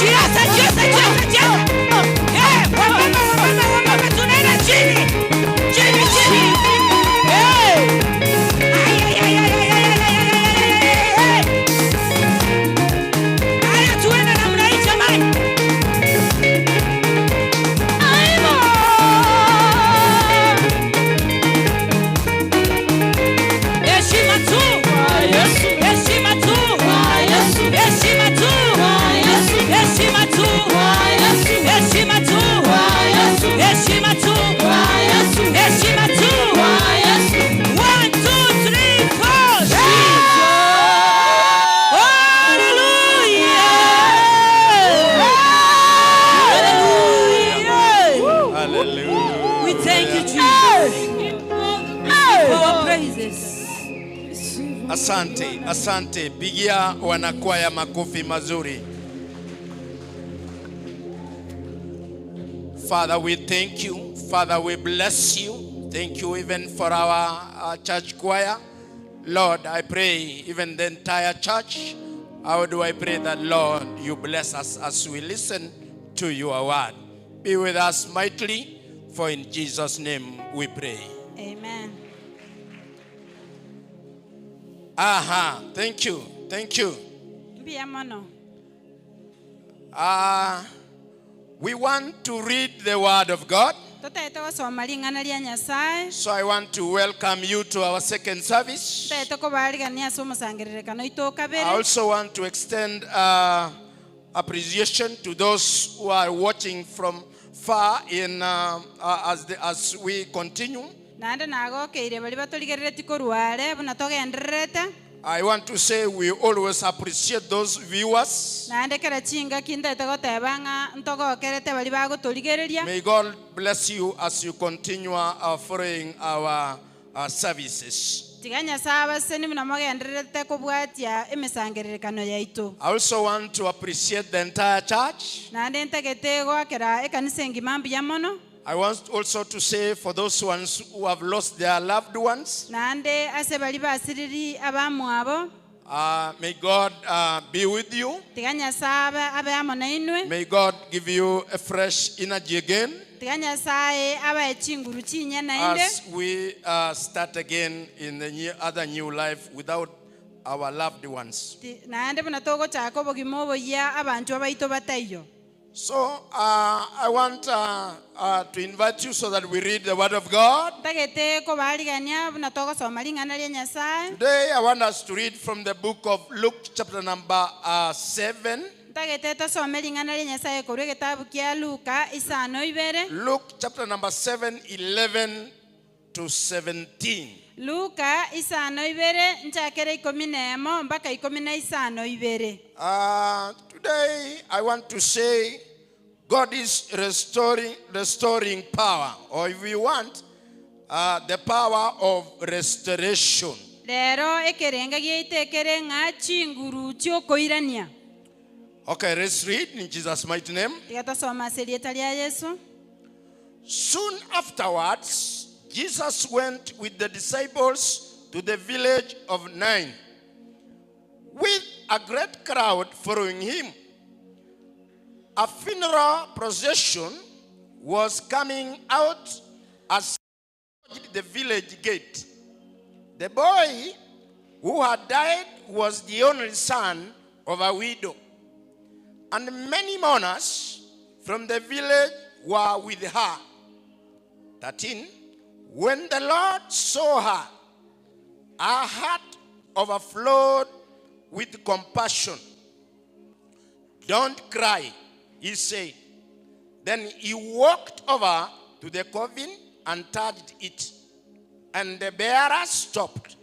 B: Cheza, cheza, cheza, cheza. Eh, wamama, wamama, wamama, tunaenda chini. Chini, chini. Eh. Ay, ay, ay, ay, ay, ay, ay, ay, ay, ay, ay, ay. Haya, tuende namna hii jamani. Heshima tu. Heshima tu. Heshima tu. Heshima tu. Heshima tu. Heshima tu. Heshima tu. One, two, three, four. Hallelujah.
E: Hallelujah.
B: We thank you, Jesus, for our praises.
E: Asante, asante. Pigia wanakwaya makofi mazuri. Father, we thank you. Father, we bless you. Thank you even for our church choir. Lord, I pray even the entire church. How do I pray that, Lord, you bless us as we listen to your word. Be with us mightily, for in Jesus' name we pray.
B: Amen.
E: Aha, thank you, thank you.
I: Mbuya mono.
E: Uh, we want to read the Word of God.
I: Totaete gosoma ring'ana ria Nyasae.
E: So I want to welcome you to our second service.
I: Ntaete kobaarigania ase omosangererekano oito o kabere.
E: I also want to extend uh, appreciation to those who are watching from far in uh, uh, as, the, as we continue.
I: Naende nagokeire baria batorigereretie korwa are buna togendererete.
E: I want to say we always appreciate those viewers.
I: Naende kera chingaki ntaete goteba ng'a ntogokerete baria bagotorigereria.
E: May God bless you as you continue uh, following our uh, services.
I: Tiga Nyasae abasesenie buna mogendererete kobwatia emesangererekano yaito.
E: I also want to appreciate the entire church.
I: Naende ntagete goakera ekanisa engima mbuya mono.
E: I want also to say for those ones who have lost their loved ones,
I: Naende ase baria basiriri abamwabo.
E: uh, may God uh, be with you.
I: Tiga Nyasae abe, abe amo nainwe.
E: May God give you a fresh energy again
I: Tiga Nyasae abae chinguru chinyia naende.
E: as we uh, start again in the new, other new life without our loved ones.
I: Ti- Naende buna togochaka obogima oboyia abanchwa baito bataiyo.
E: So uh, I want uh, uh, to invite you so that we read the Word of God.
I: Ntagete kobarigania buna togosoma ring'ana ria Nyasae.
E: Today I want us to read from the book of Luke, chapter number 7.
I: Ntagete tosome ring'ana ria Nyasae korwa egetabu kia Luka isano ibere.
E: Luke chapter number 7, 11 to 17.
I: Luka isano ibere nchakere ikomi na emo mpaka ikomi na isano ibere.
E: Uh, today I want to say God is restoring, restoring power, or if you want, uh, the power of restoration.
I: Rero ekerenga giaito ekere ng'a chinguru chiokoirania.
E: Okay, let's read in Jesus' mighty name.
I: Tiga tosoma ase erieta ria Yeso.
E: Soon afterwards, Jesus went with the disciples to the village of Nain, with a great crowd following him. A funeral procession was coming out as the village gate. The boy who had died was the only son of a widow, and many mourners from the village were with her. 13. When the Lord saw her, her heart overflowed with compassion. Don't cry, he said. Then he walked over to the coffin and touched it, and the bearer stopped.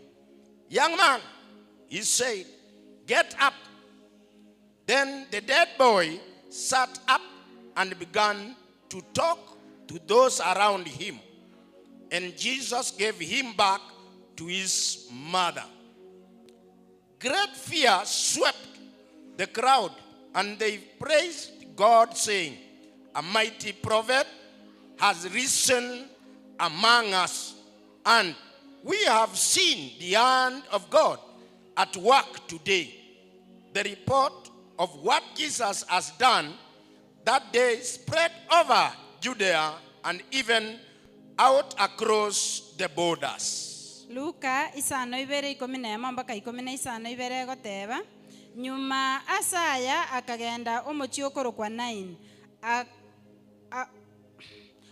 E: Young man, he said, get up. Then the dead boy sat up and began to talk to those around him. And Jesus gave him back to his mother. Great fear swept the crowd, and they praised God, saying, A mighty prophet has risen among us, and we have seen the hand of God at work today. The report of what Jesus has done that day spread over Judea and even out across the borders.
I: Luka isano ibere ikomi na emo mpaka ikomi na isano ibere egoteba, Nyuma ase aya akagenda omochie okorokwa Nain, A- a-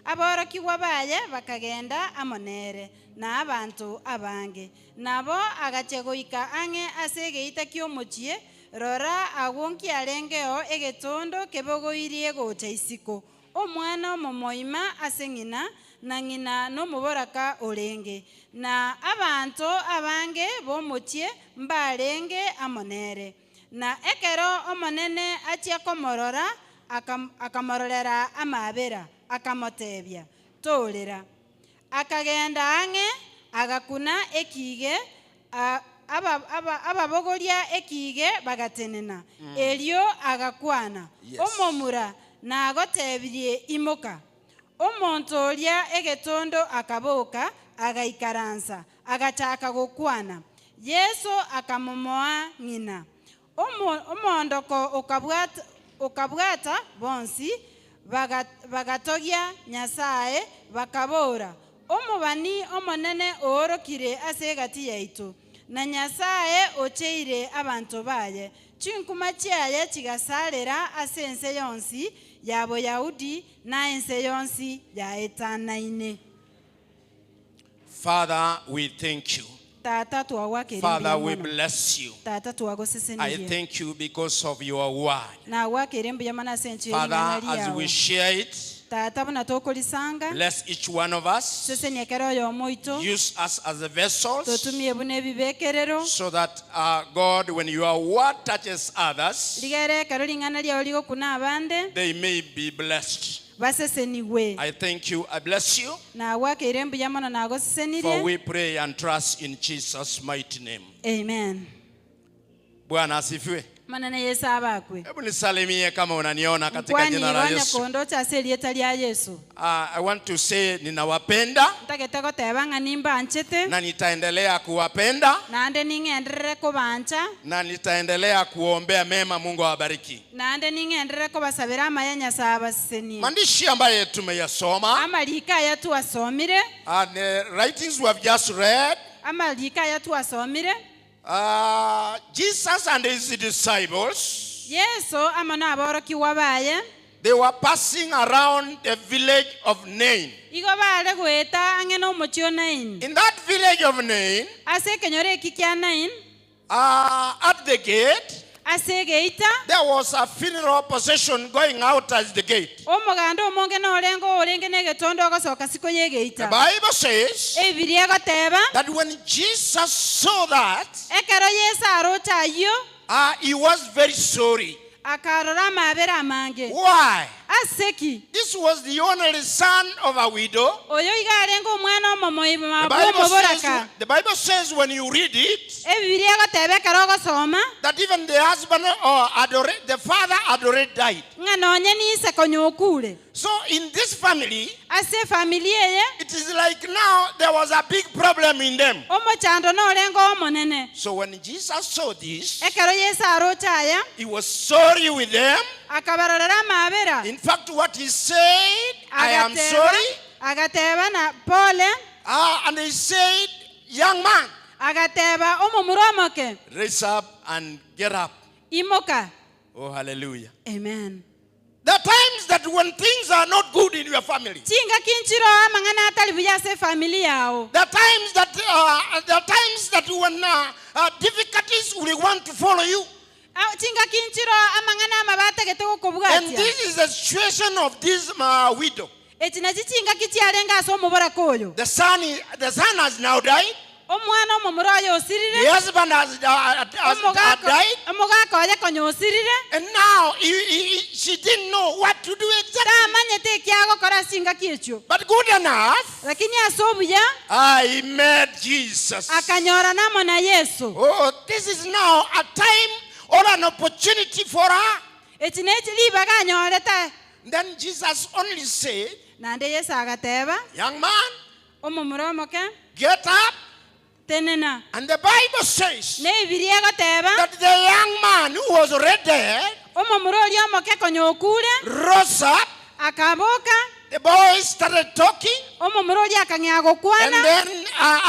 I: aborokigwa baye bakagenda amo nere, na abanto abange. Nabo agachia goika ang'e ase egeita ki'omochie, rora agwo nkiarengeo egetondo kebogoirie gocha isiko, omwana omomoima ase ng'ina, na ng'ina nomoboraka orenge, na abanto abange b'omochie mbarenge amo nere. Na ekero Omonene achia komorora, akam- akamororera amabera, akamotebia, Torera. Akagenda ang'e, agakuna ekige, a- aba- aba- ababogoria ekige bagatenena. Erio agakwana,
E: Yes.
I: Omomura, nagotebirie imoka. Omonto oria egetondo akaboka, agaikaransa, agachaka gokwana. Yeso akamomoa ng'ina. Omo- Omoondoko okabwata, okabwata bonsi, baga- bagatogia Nyasae, bakabora, Omobani omonene oorokire ase egati yaito, Na Nyasae ocheire abanto baye. Chinkuma chiaye chigasarera ase ense yonsi ya Boyahudi na ense yonsi yaetanaine.
E: Father, we thank you.
I: Tata twagwakeire
E: Father,
I: mbuya
E: we
I: mono.
E: bless you.
I: Tata
E: I
I: twagosesenirie.
E: thank you because of your word.
I: Nagwakeire mbuya mono ase enchera ye
E: Father,
I: ring'ana
E: as we
I: riao.
E: share it,
I: Tata buna tokorisanga,
E: bless each one of us.
I: sesenia kera oyomo oito,
E: Use us as the vessels
I: totumie buna ebibekerero,
E: so that, God, when your word touches others,
I: rigere ekero ring'ana riao rigokuna abande,
E: they may be blessed.
I: basesenigwe.
E: I thank you. I bless you.
I: Nagwakeire mbuya mono
E: For
I: nagosesenirie.
E: we pray and trust in Jesus' mighty name.
I: Amen.
E: Bwana asifiwe.
I: Manene Yesu abakwe.
E: Hebu nisalimie kama unaniona katika jina la
I: Nkwani
E: Yesu.
I: kondocha ase erieta ria Yesu.
E: I want to say ninawapenda
I: Ntagete goteba ng'a nimbanchete
E: na nitaendelea kuwapenda
I: naende ning'enderere kobancha
E: na nitaendelea kuombea mema. Mungu awabariki.
I: naende ning'enderere kobasabera amaya Nyasaye abasesenie.
E: Maandishi ambayo tumeyasoma
I: Amariko aya twasomire
E: and the writings we have just read,
I: amariko aya twasomire
E: Jesus and his disciples,
I: Yesu amo na aborokiwa baye
E: they were passing around the village of Nain.
I: igo bare goeta ang'e na omochie o Nain.
E: In that village of Nain,
I: ase ekenyoro eki kia Nain,
E: at the gate,
I: ase egeita,
E: there was a funeral procession going out at the gate.
I: omoganda omonge norenge orenge na egetondo ogosoka siko ya egeita.
E: The Bible says
I: Ebibilia egoteba
E: that when Jesus saw that,
I: ekero Yesu aroche ayio,
E: he was very sorry.
I: akarora amabere amange.
E: Why?
I: Aseki.
E: This was the only son of a widow.
I: Oyo iga arenge omwana omomoima
E: The Bible
I: bw'omoboraka.
E: says, the Bible says when you read it,
I: Ebibilia egoteba ekero ogosoma,
E: that even the husband or had already, the father had already died.
I: ng'a nonye nise konya okure.
E: So in this family,
I: ase family eye,
E: it is like now there was a big problem in them.
I: omochando norenge omonene.
E: So when Jesus saw this,
I: Ekero Yesu aroche aya,
E: he was sorry with them.
I: akabarorera amabera.
E: In fact, what he said, I am
I: Agateba,
E: sorry.
I: agateba na pole.
E: And he said, young man,
I: Agateba omomura omoke.
E: raise up and get up.
I: Imoka.
E: Oh, hallelujah.
I: Amen.
E: There are times that when things are not good in your family,
I: Chinga kinchiro amang'ana atari buya ase family yao.
E: There are times that there are times that when difficulties will want to follow you.
I: Chinga kinchiro amang'ana amabategete gokobwatia.
E: And this is the situation of this widow.
I: Echi nachi chinga kichiarenga ase omoboraka oyo.
E: The son has now died.
I: Omwana omomura oyo osirire.
E: The husband has died.
I: Omogaka oye konya osirire.
E: And now she didn't know what to do exactly.
I: Tamanyete ekiagokora chinga kiechio.
E: But good enough,
I: Lakini ase obuya,
E: I met Jesus.
I: akanyora namo na Yesu.
E: Oh, this is now a time or an opportunity for her.
I: Echi nechi ribaga anyorete.
E: Then Jesus only said,
I: Nande Yesu agateba,
E: young man,
I: omomura omoke,
E: get up.
I: tenena.
E: And the Bible says
I: Nebibilia egoteba,
E: that the young man who was already dead
I: omomura oria omoke konya okure,
E: rose up.
I: akaboka.
E: The boy started talking.
I: Omomura oria akang'ea gokwana.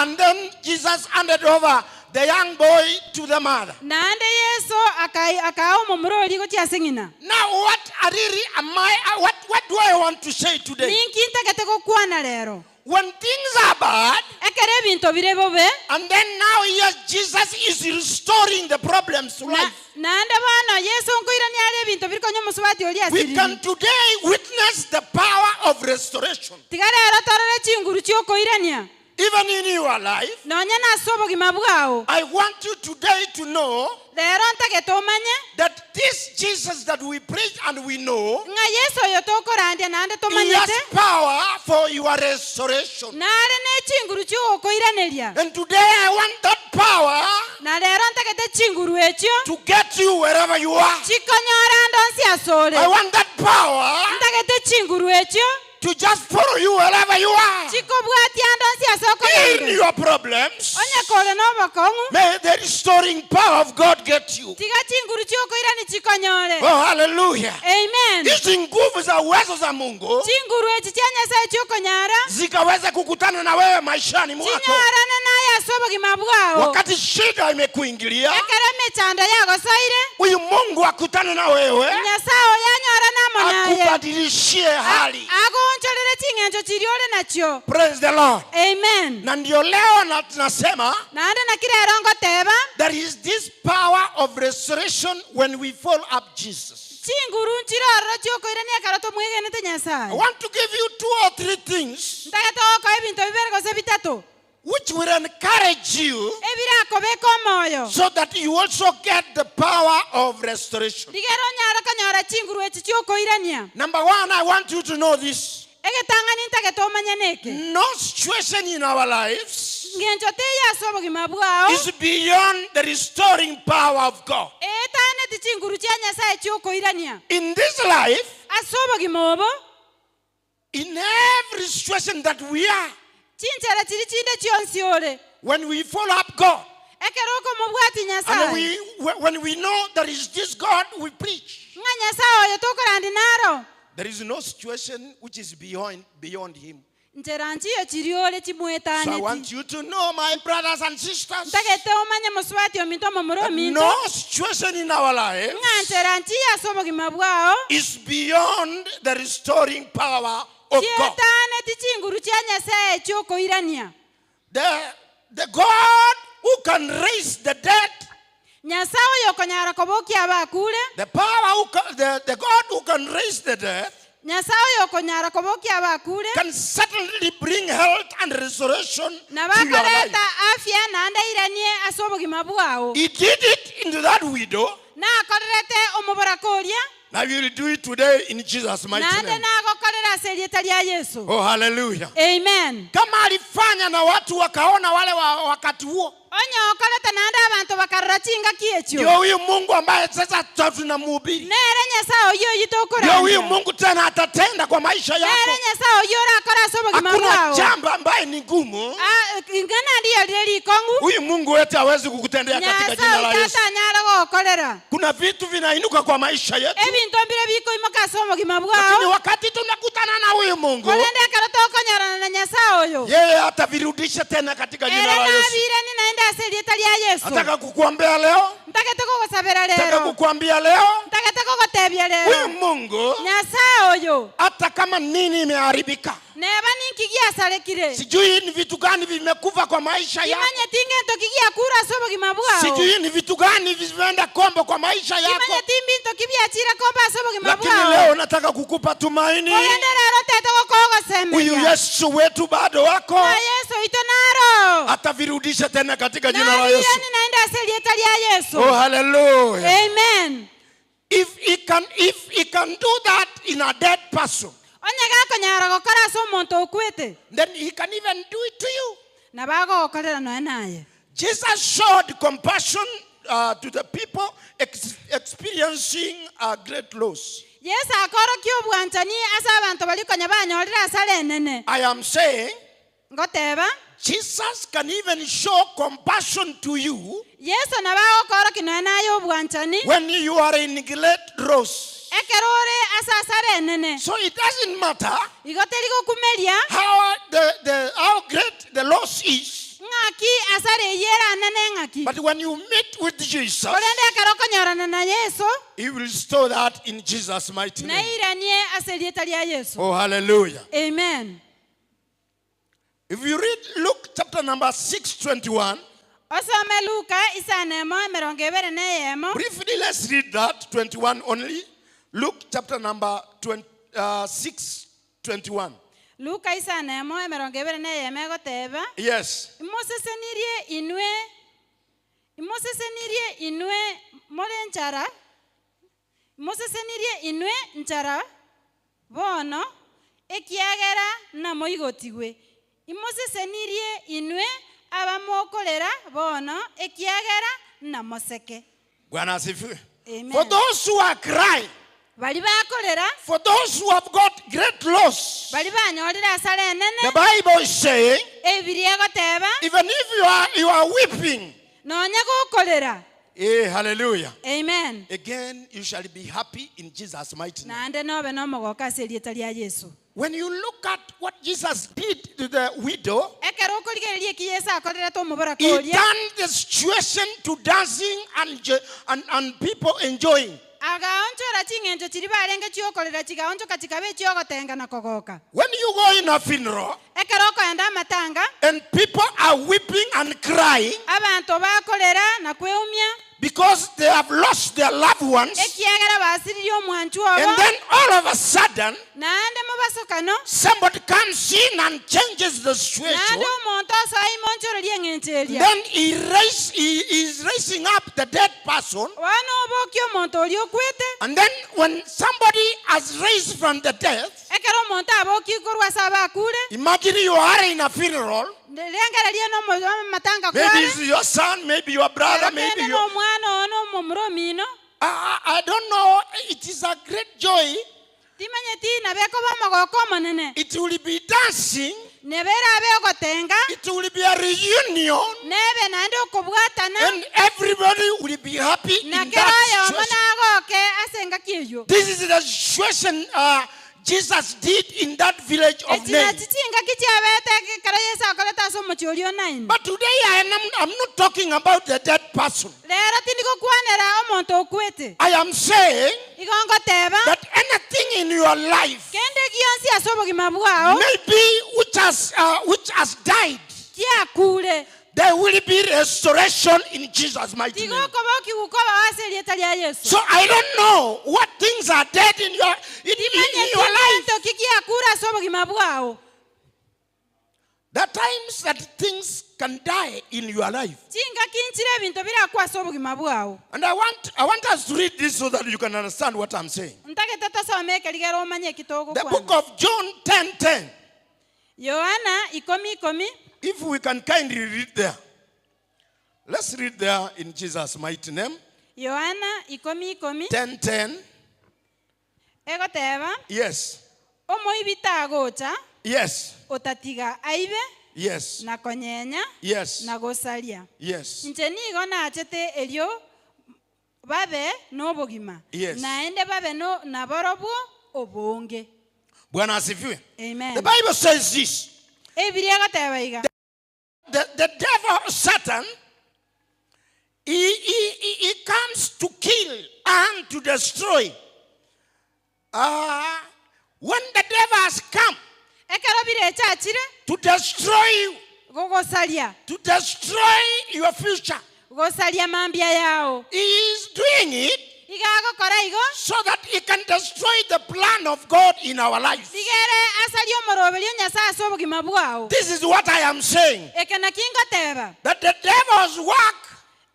E: And then Jesus handed over the young boy to the mother.
I: Naende Yesu akaa omomura oria gochia ase ng'ina.
E: Now what really am I, what do I want to say today?
I: Ninki ntagete gokwana rero?
E: When things are bad,
I: Ekero ebinto bire bobe,
E: and then now here Jesus is restoring the problems to life.
I: naende bono Yesu nkoirania are ebinto biri konya omosubati oria
E: We
I: asiriri.
E: can today witness the power of restoration.
I: Tiga rero torore chinguru chiokoirania.
E: Even in your life,
I: Nonya na ase obogima bwao.
E: I want you today to know
I: Rero ntagete omanye
E: that this Jesus that we preach and we know,
I: ng'a Yesu oyo tokorandia naende
E: he has
I: tomanyete,
E: power for your restoration.
I: nare ne chinguru chiogokoiraneria.
E: And today I want that power
I: Na rero ntagete chinguru echio
E: to get you wherever you are.
I: chikonyora ande onsi asore.
E: I want that power
I: Ntagete chinguru echio.
E: to just follow you wherever you are.
I: Chikobwatia ande onsi ase
E: In
I: okogenda.
E: your problems,
I: Onye kore na obokong'u,
E: may the restoring power of God get you.
I: tiga chinguru chiokoirani chikonyore.
E: Oh, hallelujah.
I: Amen.
E: Hizi nguvu za uwezo za Mungu
I: Chinguru echi chia Nyasaye chiokonyara
E: zikaweze kukutana na wewe maishani mwako
I: chinyorane naye ase obogima bwao.
E: wakati shida imekuingilia.
I: Ekero emechando yagosoire,
E: Huyu Mungu akutane na wewe,
I: Nyasaye oyo anyorane amo naye.
E: akubadilishie hali.
I: Agoonchorere ching'encho chiria ore nachio.
E: Praise the Lord.
I: Amen.
E: Na ndio leo na tunasema
I: Naende naki rero ngoteba,
E: there is this power of restoration when we follow up Jesus.
I: chinguru nchire ororo chiokoirania ekero tomwegenete
E: I
I: Nyasaye.
E: want to give you two or three things
I: Ntagete gokoa ebinto bibere gose bitato
E: which will encourage you
I: ebirakobeka omoyo
E: so that you also get the power of restoration.
I: rigera onyare konyora chinguru echi chiokoirania.
E: Number one, I want you to know this.
I: Egetang'ani ntagete omanye neke.
E: No situation in our lives
I: Ng'encho teiyo ase obogima bwao
E: is beyond the restoring power of God.
I: eetaneti chinguru chia Nyasaye chiokoirania.
E: In this life,
I: Ase obogima obo
E: in every situation that we are,
I: chinchera chiri chinde chionsi ore
E: when we follow up God
I: ekero okomobwati
E: and
I: Nyasaye
E: we, when we know there is this God we preach,
I: ng'a Nyasaye oyo tokorandi naro
E: there is no situation which is beyond Him.
I: nchera nchiyo chiri ore
E: So I want
I: chimwetaneti
E: you to know, my brothers and sisters,
I: ntagete omanye mosubati ominto omomura
E: that
I: ominto
E: no situation in our lives
I: ng'a nchera nchiyo ase obogima bwao
E: is beyond the restoring power of God.
I: chietaneti chinguru chia Nyasaye chiokoirania.
E: The God who can raise the dead,
I: Nyasaye oyo okonyara kobokia abakure,
E: the power who can, the God who can raise the dead
I: Nyasaye oyo okonyara kobokia abakure
E: can certainly bring health and restoration to
I: na
E: your life.
I: bakoreta afya naende airanie ase obogima bwao.
E: He did it into that widow.
I: Nakorerete omoboraka oria
E: Now you will do it today in Jesus' mighty
I: naende
E: name.
I: nagokorera ase erieta ria Yesu.
E: Oh, hallelujah.
I: Amen.
E: Kama alifanya na watu wakaona wale wa wakati huo,
I: Onye okorete naende abantu bakarora chingaki echio.
E: ndio huyu Mungu ambaye sasa tunamhubiri,
I: Nere Nyasaye oyo oyi
E: ndio huyu
I: tokoranja.
E: Mungu tena atatenda kwa maisha
I: Nere
E: yako.
I: Nyasaye oyo orakora ase obogima
E: Hakuna
I: bwao.
E: jambo ambaye ni ngumu
I: Ah, ing'ana ndiyo rire rikong'u
E: huyu Mungu wetu hawezi kukutendea katika jina
I: Nyasaye
E: la Yesu.
I: tatanyara gokorera.
E: Kuna vitu vinainuka kwa maisha yetu,
I: Ebinto mbire bikoimoka ase obogima
E: lakini
I: bwao
E: wakati tunakutana na huyu Mungu,
I: korende ekero tokonyorana na Nyasaye oyo
E: yeye atavirudisha tena katika jina
I: ere
E: la Yesu.
I: nabirani naende ase erieta ria Yesu.
E: Nataka kukuambia leo,
I: Ntagete kogosabera
E: nataka
I: rero
E: kukuambia leo,
I: ntagete kogotebia
E: huyu
I: rero
E: Mungu
I: Nyasaye oyo
E: hata kama nini imeharibika,
I: neba ninki giasarekire
E: sijui ni vitu gani vimekufa kwa maisha yako,
I: kimanyeti ngento ki giakura ase obogima bwao
E: sijui ni vitu gani vimeenda kombo kwa maisha yako,
I: kimanyeti mbinto ki biachire komba ase obogima
E: lakini
I: bwao
E: leo nataka kukupa tumaini.
I: korende rero tete
E: Huyu
I: gokogosemeria
E: Yesu wetu bado wako,
I: ng'a Yesu oito naro
E: atavirudisha tena katika jina la Yesu.
I: nabirani naende ase erieta ria Yesu.
E: Oh, hallelujah.
I: Amen.
E: If he can do that in a dead person,
I: Onye gakonyara gokora ase omonto okwete
E: then he can even do it to you.
I: nabo agogokorera noe naye.
E: Jesus showed compassion to the people experiencing a great loss.
I: Yesu akorokia obwanchani ase abantu bari konya banyorire asara enene.
E: I am saying
I: Ngoteba
E: Jesus can even show compassion to you
I: Yesu nabo agokorokia noe naye obwanchani
E: when you are in great loss.
I: ekero ore ase asara enene.
E: So it doesn't matter
I: Igo teri gokumeria
E: how great the loss is.
I: ng'aki asara eywo eranene ng'aki.
E: But when you meet with Jesus,
I: Korende ekero okonyorana na Yesu
E: he will restore that in Jesus' mighty name.
I: nairanie ase erieta ria Yesu.
E: Oh, hallelujah.
I: Amen.
E: If you read Luke chapter number 6:21,
I: Osome Luka isana emo emerongo ebere na eyemo.
E: Briefly, let's read that, 21 only. Luke chapter number 6:21.
I: Luka isana emo emerongo ebere na eyemo egoteba.
E: Yes.
I: Imosesenirie inwe, imosesenirie inwe more nchara. Imosesenirie inwe nchara bono ekiagera namoigotigwe. Imosesenirie inwe abamokorera bono ekiagera namoseke.
E: Bwana asifiwe.
I: Amen.
E: For those who are crying,
I: Bari bakorera.
E: For those who have got great loss.
I: Bari banyorire asara enene.
E: The Bible is saying,
I: Ebibilia egoteba.
E: Even if you are weeping.
I: Nonya gokorera.
E: Hey, hallelujah.
I: Amen.
E: Again, you shall be happy in Jesus' mighty name.
I: Naende nobe nomogoko ase erieta ria Yeso.
E: When you look at what Jesus did to the widow,
I: Ekero okorigereria eki Yeso akorerete omoboraka
E: he
I: oria,
E: turned the situation to dancing and people enjoying.
I: Agaonchora ching'encho chiria barenge chi'okorera chigaonchoka chikaba echi'ogotenga na kogoka.
E: When you go in a funeral,
I: Ekero okoenda amatanga,
E: and people are weeping and crying,
I: abanto bakorera na kweumia,
E: because they have lost their loved ones,
I: ekiagera basiririe omwanchwa obo,
E: and then all of a sudden,
I: naende mobasokano,
E: somebody comes in and changes the situation.
I: Naende omonto osoa ime onchorerie eng'encho eria.
E: Then he is raising up the dead person.
I: Bono obokia omonto oria okwete.
E: And then when somebody has raised from the death,
I: Ekero omonto abokia korwa ase abakure,
E: imagine you are in a funeral.
I: Rengereria nomatanga
E: Maybe
I: kware.
E: it's your son, maybe your brother, maybe
I: Kende
E: your
I: nomwana oo nomomura omino.
E: I don't know. It is a great joy.
I: Timanyeti nabo ekoba omogoko omonene.
E: It will be dancing.
I: Nebe erabe ogotenga.
E: It will be a reunion.
I: Nebe naende okobwatana.
E: And everybody will be happy in
I: Na
E: that
I: kera oyomo
E: situation.
I: nagoke ase engaki eyio.
E: This is the situation Jesus did in that village of
I: Echi
E: Nain.
I: nachi chingaki chiabete ekero Yeso akorete ase omochie oria o Nain.
E: But today I'm not talking about the dead person.
I: Rero tindi gokwanera omonto okwete.
E: I am saying
I: Igo ngoteba
E: that anything in your life,
I: kende gionsi ase obogima bwao,
E: maybe which has died,
I: kiakure,
E: there will be restoration in Jesus' mighty name.
I: Tiga okoba okoba ase erieta ria Yeso.
E: So I don't know what things are dead in your life.
I: Timanyeti ki kiakure ase obogima bwao.
E: There are times that things can die in your life.
I: Chingaki nchire ebinto birakwa ase obogima bwao.
E: And I want us to read this so that you can understand what I'm saying.
I: Ntagete tosome ekerigera omanye eki togokwana.
E: The book of John 10:10.
I: Yohana ikomi ikomi.
E: If we can kindly read there. Let's read there in Jesus' mighty name.
I: Yohana ikomi ikomi.
E: 10:10.
I: Egoteba.
E: Yes.
I: Omoibi tagocha.
E: Yes.
I: Otatiga aibe.
E: Yes.
I: Na konyenya.
E: Yes.
I: Na gosaria.
E: Yes.
I: Inche nigo nachete erio babe nobogima.
E: Yes.
I: Naende babe no naborobwo obonge.
E: Bwana asifiwe.
I: Amen.
E: The Bible says this.
I: Ebibilia egoteba iga.
E: The devil, Satan, he comes to kill and to destroy. When the devil has come
I: Ekero birecha achire,
E: to destroy you,
I: gogosaria,
E: to destroy your future,
I: gosaria mambia yao,
E: he is doing it
I: Igagokora igo,
E: so that he can destroy the plan of God in our lives.
I: Rigere asaria omoroberio Nyasaye ase obogima bwao.
E: This is what I am saying.
I: Eke naki ngoteba.
E: That the devil's work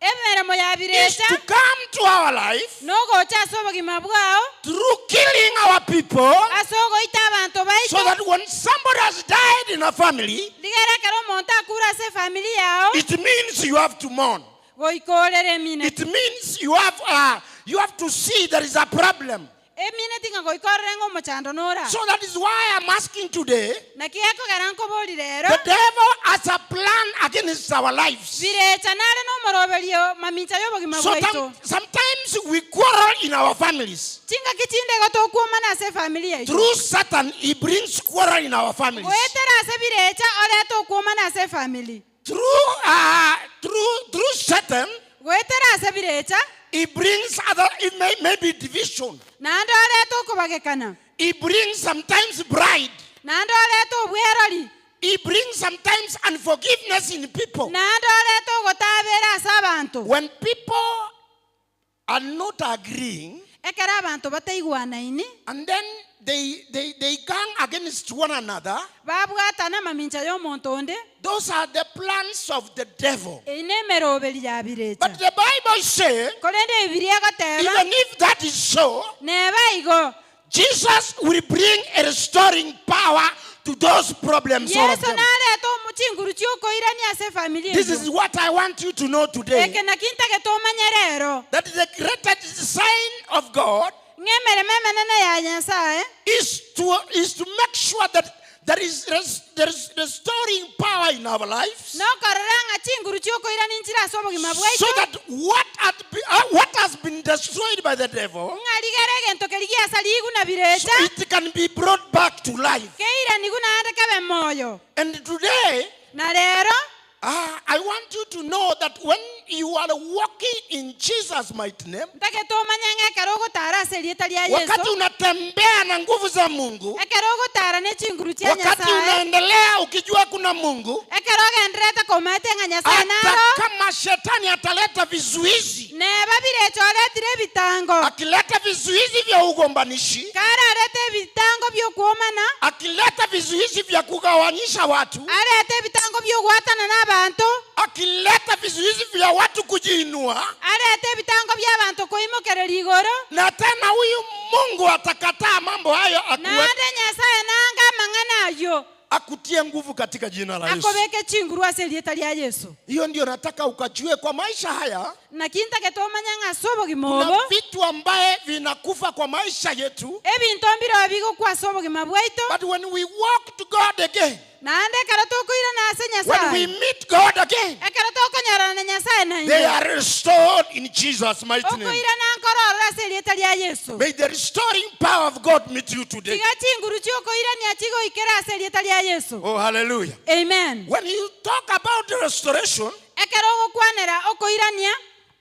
I: Emeremo ya
E: is
I: birecha
E: to come to our life
I: nogocha ase obogima bwao
E: through killing our people,
I: ase ogoita abanto baito,
E: so that when somebody has died in a family,
I: rigere ekero omonto akure ase family yao,
E: it means you have to mourn.
I: goikorere emine.
E: It means you have to see there is a problem.
I: Emine tinga goikorere ng'o omochando nora.
E: So that is why I'm asking today.
I: Naki ekogera nkobori rero.
E: The devil has a plan against our lives.
I: Birecha nare nomoroberio mamincha y'obogima
E: So
I: bwaito.
E: sometimes we quarrel in our families.
I: Chingaki chinde gotokuomana ase family yaito.
E: Through Satan, he brings quarrel in our families.
I: Goetera ase birecha oreta okuomana ase family.
E: Through Satan,
I: Goetera ase birecha,
E: he brings other, it may be division.
I: Naende oreta okobagekana.
E: He brings sometimes pride.
I: Naende oreta obwerori.
E: He brings sometimes unforgiveness in people.
I: Naende oreta ogotabera ase abanto.
E: When people are not agreeing,
I: Ekero abanto bataigwanaini,
E: and then they gang against one another,
I: babwatana mamincha y'omonto onde,
E: those are the plans of the devil.
I: Eye nemeroberi ya birecha.
E: But the Bible says,
I: Korende Bibilia egoteba,
E: even if that is so,
I: neba igo,
E: Jesus will bring a restoring power to those problems. All of
I: Yeso
E: them.
I: nareta omochinguru chiokoirania ase family
E: This
I: eywo.
E: is what I want you to know today.
I: Eke naki ntagete omanye rero.
E: That the greatest sign of God,
I: Ng'emeremo emenene ya Nyasae.
E: Is to, is to make sure that there is, res, there is restoring power in our lives.
I: Nokorora ng'a chinguru chi'okoirania nchire ase obogima bwaito.
E: So that what, had be, uh, what has been destroyed by the devil,
I: Ng'a rigere egento keria giasarigwe na birecha.
E: So it can be brought back to life.
I: Keiranigwe naende kebe moyo.
E: And today,
I: Na rero.
E: Ah, I want you to know that when you are walking in Jesus mighty name,
I: Ntagete omanye ng'a ekero ogotara ase erieta ria Yeso,
E: wakati unatembea na nguvu za Mungu,
I: ekero ogotara ne chinguru chia
E: wakati
I: Nyasaye,
E: unaendelea ukijua kuna Mungu,
I: ekero ogendererete komaete ng'a Nyasaye
E: hata
I: naro,
E: kama shetani ataleta vizuizi,
I: neba birecha oretire ebitango,
E: akileta vizuizi vya ugombanishi,
I: kararete ebitango biokwomana,
E: akileta vizuizi vya kugawanyisha watu,
I: arete ebitango biogwatanana abanto,
E: akileta vizuizi vya watu kujiinua,
I: arete ebitango bia abanto koimokereria igoro,
E: na tena huyu Mungu atakataa mambo hayo akuwe,
I: naende Nyasaye nanga amang'ana ayio
E: akutie nguvu katika jina la Yesu.
I: akobeke chinguru ase erieta ria Yesu.
E: Hiyo ndio nataka ukajue kwa maisha haya,
I: Naki ntagete omanye ng'a ase obogima
E: kuna
I: obo
E: vitu ambaye vinakufa kwa maisha yetu,
I: ebinto mbiro bigokwa ase obogima bwaito,
E: but when we walk to God again,
I: naende ekero tokoirana ase
E: when we
I: Nyasaye,
E: meet God again,
I: ekero tokonyorana na Nyasaye
E: they
I: naende
E: are restored in Jesus' mighty name.
I: okoirana nkororora ase erieta ria Yesu.
E: May the restoring power of God meet you today.
I: Tiga chinguru chiokoirania chigoikera ase erieta ria Yesu.
E: Oh, hallelujah.
I: Amen.
E: When you talk about the restoration,
I: Ekero ogokwanera okoirania,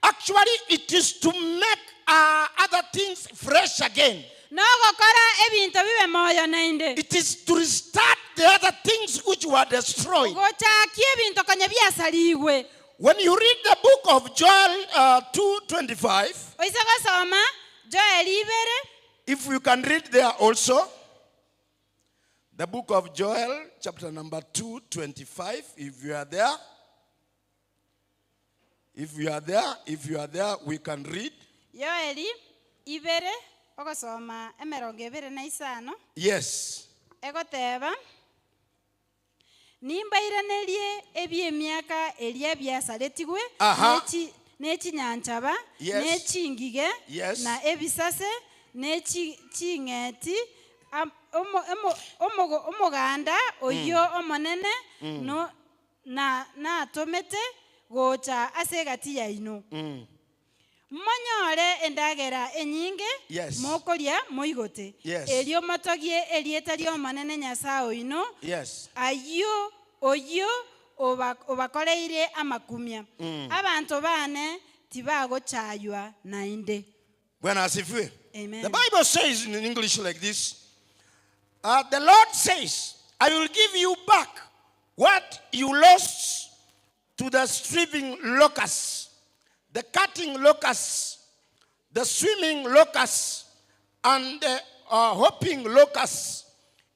E: actually it is to make uh, other things fresh again.
I: nogokora ebinto bibe moyo naende.
E: It is to restart the other things which were destroyed.
I: Gochakia ebinto konya biasarigwe.
E: When you read the book of Joel uh, 2:25,
I: Oise gosoma Joel ibere,
E: if you can read there also, the book of Joel, chapter number 225, if you are there. If you are there, if you are there, we can read.
I: Yoeli ibere ogosoma emerongo ebere na isano
E: Yes.
I: egoteba nimbairanerie ebi'emiaka eria biasaretigwe
E: Aha.
I: nechi nechinyanchaba
E: Yes.
I: nechingige
E: Yes.
I: na ebisase neching'eti omoganda oyio omonene no na natomete gocha ase egati yaino monyore endagera enyinge
E: Yes.
I: mokoria moigote
E: Yes.
I: erio motogie erieta riomonene Nyasaye oino
E: Yes.
I: ayio oyio obakoreire amakumia abanto bane tibagochaywa naende.
E: Bwana asifiwe.
I: Amen.
E: The Bible says in English like this uh, The Lord says, I will give you back what you lost to the stripping locusts, the cutting locusts, the swimming locusts, and the uh, hopping locusts.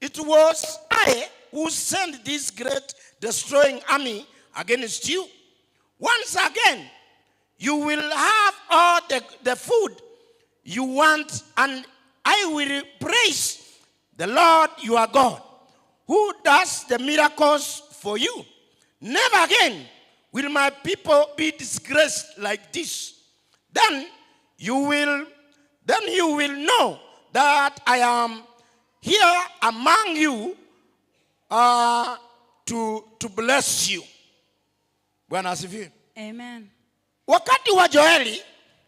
E: It was I who sent this great destroying army against you. Once again, you will have all the, the food you want, and I will praise the Lord your God, who does the miracles for you. Never again will my people be disgraced like this. Then you will, then you will know that I am here among you uh, to, to bless you. Bwana asifiwe.
I: Amen.
E: Wakati wa Joeli,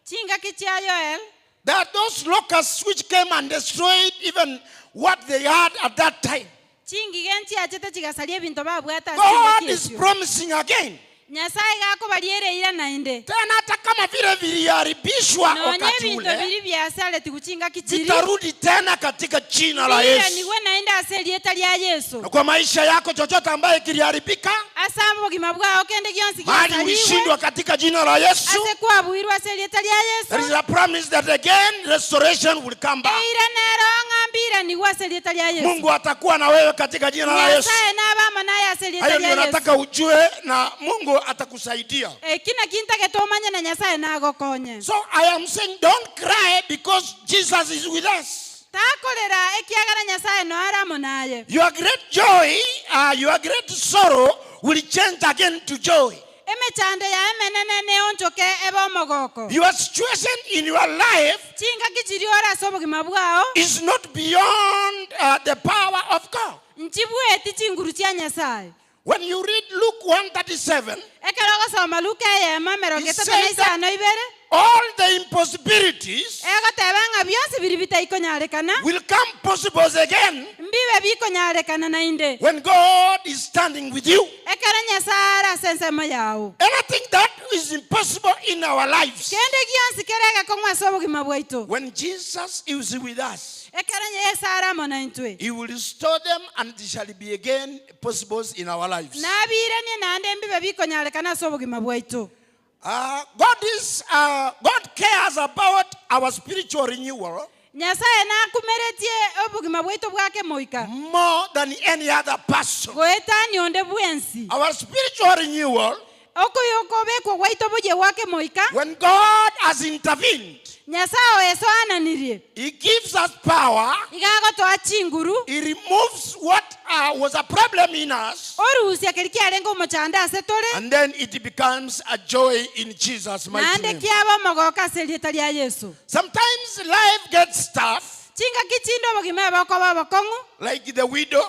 I: Chingaki chia Yoel
E: there are those locusts which came and destroyed even what they had at that time.
I: chingige nchiachete chigasaria ebinto babwate ase
E: God
I: chingaki
E: is
I: echio.
E: promising again.
I: Nyasaye gakobariereire naende
E: Tena hata kama vile viliharibishwa
I: nonya
E: wakati
I: ebinto
E: ule
I: biri biasaretigu chingaki chiri
E: vitarudi tena katika jina la Yesu.
I: biiraniwe naende ase erieta ria Yesu
E: Na kwa maisha yako chochote ambaye kiliharibika,
I: ase obogima bwao kende gionsi
E: mali
I: giasariwe
E: ulishindwa katika jina la Yesu.
I: ase kwabuirwe ase erieta ria
E: There is
I: Yesu
E: a promise that again restoration will come back.
I: eira nero ng'a mbiraniwe ase erieta ria Yesu
E: Mungu atakuwa na wewe katika jina la Yesu.
I: Nyasaye nabamo naye ase erieta
E: Hayo
I: ria
E: ndio
I: Yesu
E: nataka ujue na Mungu atakusaidia.
I: Eki naki ntagete omanye na Nyasaye nagokonye.
E: So I am saying don't cry because Jesus is with us.
I: Takorera ekiagera Nyasaye no aramo naye.
E: Your great joy, uh, your great sorrow will change again to joy.
I: Emechando yaye emenene neonchoke ebe omogoko.
E: Your situation in your life
I: Chingaki chiria ore ase obogima bwao.
E: is not beyond uh, the power of God.
I: Nchibueti chinguru chia Nyasae.
E: When you read Luke 137,
I: Ekero ogosoma Luka eyemo emerongo
E: He
I: etato
E: said
I: na isano ibere,
E: all the impossibilities
I: egoteba ng'a bionsi biria bitaikonyarekana
E: will come possible again
I: mbibe bikonyarekana naende
E: when God is standing with you.
I: ekero Nyasae are ase ensemo yao.
E: Anything that is impossible in our lives,
I: Kende gionsi kere egekong'u ase obogima bwaito,
E: when Jesus is with us,
I: ekero Yeso are amo naintwe,
E: He will restore them and it shall be again possible in our lives.
I: nabiranie naende mbibe bikonyarekana ase obogima bwaito.
E: Uh, God is uh, God cares about our spiritual renewal
I: Nyasae nakumeretie obogima bwaito bwa kemoika
E: more than any other person.
I: goetania onde bwensi.
E: Our spiritual renewal,
I: Okobekwa gwaito buya gwa kemoika,
E: when God has intervened,
I: Nyasae oesoananirie,
E: He gives us power.
I: iga agotoa chinguru,
E: He removes what uh, was a problem in us,
I: orusia keria kiarenge omochando ase tore,
E: and then it becomes a joy in Jesus' mighty
I: naende
E: name.
I: kiaba omogoka ase erieta ria Yeso.
E: Sometimes life gets tough,
I: Chingaki chinde obogima ebokoba obokong'u,
E: like the widow.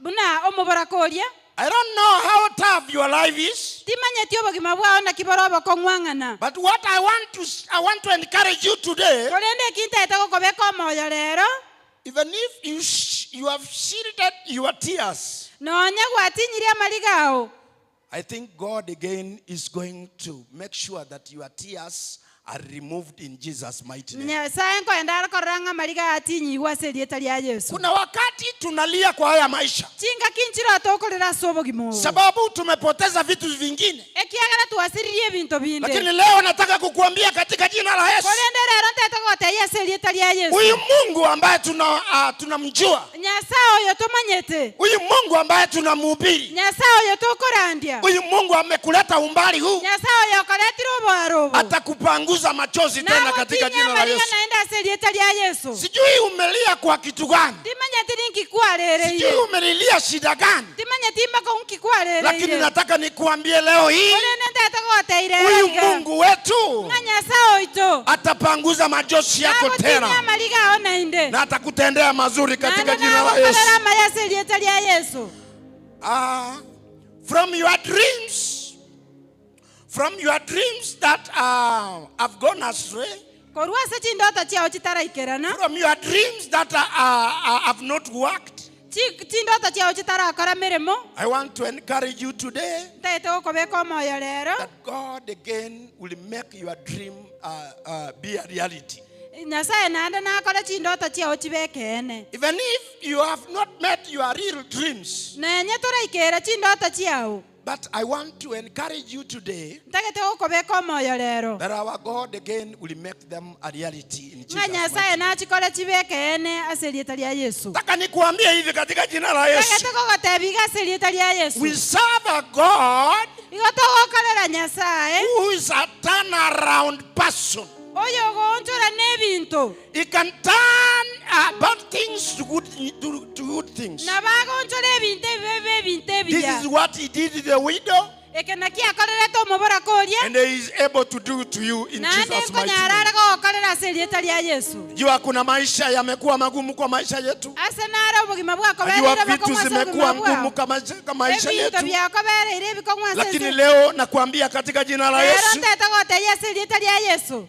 I: buna omoboraka oria,
E: I don't know how tough your life is,
I: timanyeti obogima bwao naki bore obokong'u ang'ana.
E: but what I want to I want to encourage you today,
I: Korende ekintaete gokobeka omoyo rero,
E: even if you sh- you have shielded your tears,
I: nonya gwatinyirie amariga ao,
E: I think God again is going to make sure that your tears are removed in Jesus' mighty name.
I: Nyasaye nkoenda akorora ng'a amariga atinyigwe ase erieta ria Yeso.
E: Kuna wakati tunalia kwa haya maisha
I: Chingaki nchiro tokorera ase obogima obo.
E: sababu tumepoteza vitu vingine,
I: Ekiagera twasiririe ebinto binde.
E: lakini leo nataka kukuambia katika jina la Yesu,
I: Korende rero ntaete gogotebia ase erieta ria Yeso.
E: huyu Mungu ambaye tuna uh, tunamjua,
I: Nyasaye oyo tomanyete,
E: huyu Mungu ambaye tunamhubiri,
I: Nyasaye oyo tokorandia,
E: huyu Mungu amekuleta umbali huu,
I: Nyasaye oyo okoretire obwaro obo,
E: atakupanguza machozi tena katika
I: nagotinyia
E: jina la
I: amariga
E: Yesu.
I: naende ase erieta ria Yeso.
E: Sijui umelia kwa kitu gani,
I: Timanyeti ninkikwarereire,
E: sijui umelilia shida gani,
I: timanyeti mpaka
E: lakini
I: nkikwarereire.
E: nataka nikuambie leo hii,
I: Korende ntaete gogoteire
E: huyu
I: iga,
E: Mungu wetu
I: ng'a Nyasaye oito
E: atapanguza machozi yako
I: nagotinyia
E: tena
I: amariga ao naende,
E: na atakutendea mazuri katika
I: naende
E: jina la Yesu.
I: nagokorera amaya ase erieta ria Yeso.
E: Ah, from your dreams, from your dreams that uh, have gone astray,
I: Korwa ase chindoto chiao chitaraikerana,
E: from your dreams that uh, uh, have not worked,
I: Chi- chindoto chiao chitarakora mirimo,
E: I want to encourage you today
I: ntaete gokobeka omoyo rero,
E: that God again will make your dream uh, uh, be a reality.
I: Nyasaye naende nakore chindoto chiao chibekeene.
E: Even if you have not met your real dreams,
I: Nenye toraikera chindoto chiao,
E: but I want to encourage you today
I: ntagete gokobeka omoyo rero,
E: that our God again will make them a reality in
I: ng'a
E: Jesus' mighty
I: Nyasaye nachikore chibekeene ase erieta ria Yeso.
E: Nataka nikuambie hivi katika jina la Yesu.
I: Ntagete kogotebia iga ase erieta ria Yeso.
E: We serve a God
I: Igo togokorera Nyasaye,
E: who is a turnaround person.
I: oyo ogoonchora na ebinto,
E: He can turn uh, bad things to good, to, to good things.
I: nabo agoonchora ebinto ebibe bibe ebinto
E: This
I: ebiya.
E: is what he did to the widow,
I: Eke naki akorerete omoboraka oria,
E: and he is able to do to you in
I: naende
E: Jesus' mighty
I: nkonyara
E: name.
I: are gogokorera ase erieta ria Yeso.
E: Jua kuna maisha yamekuwa magumu kwa maisha yetu.
I: Ase nare obogima
E: Najua
I: bwakobereire
E: vitu
I: bokong'u ase obogima
E: zimekuwa
I: bwao.
E: ngumu kama kama maisha
I: Ebinto
E: yetu,
I: byakobereire ebikong'u ase
E: lakini
I: ense.
E: leo nakuambia katika jina la
I: Rero
E: Yesu,
I: ntaete gogotebia ase erieta ria Yeso.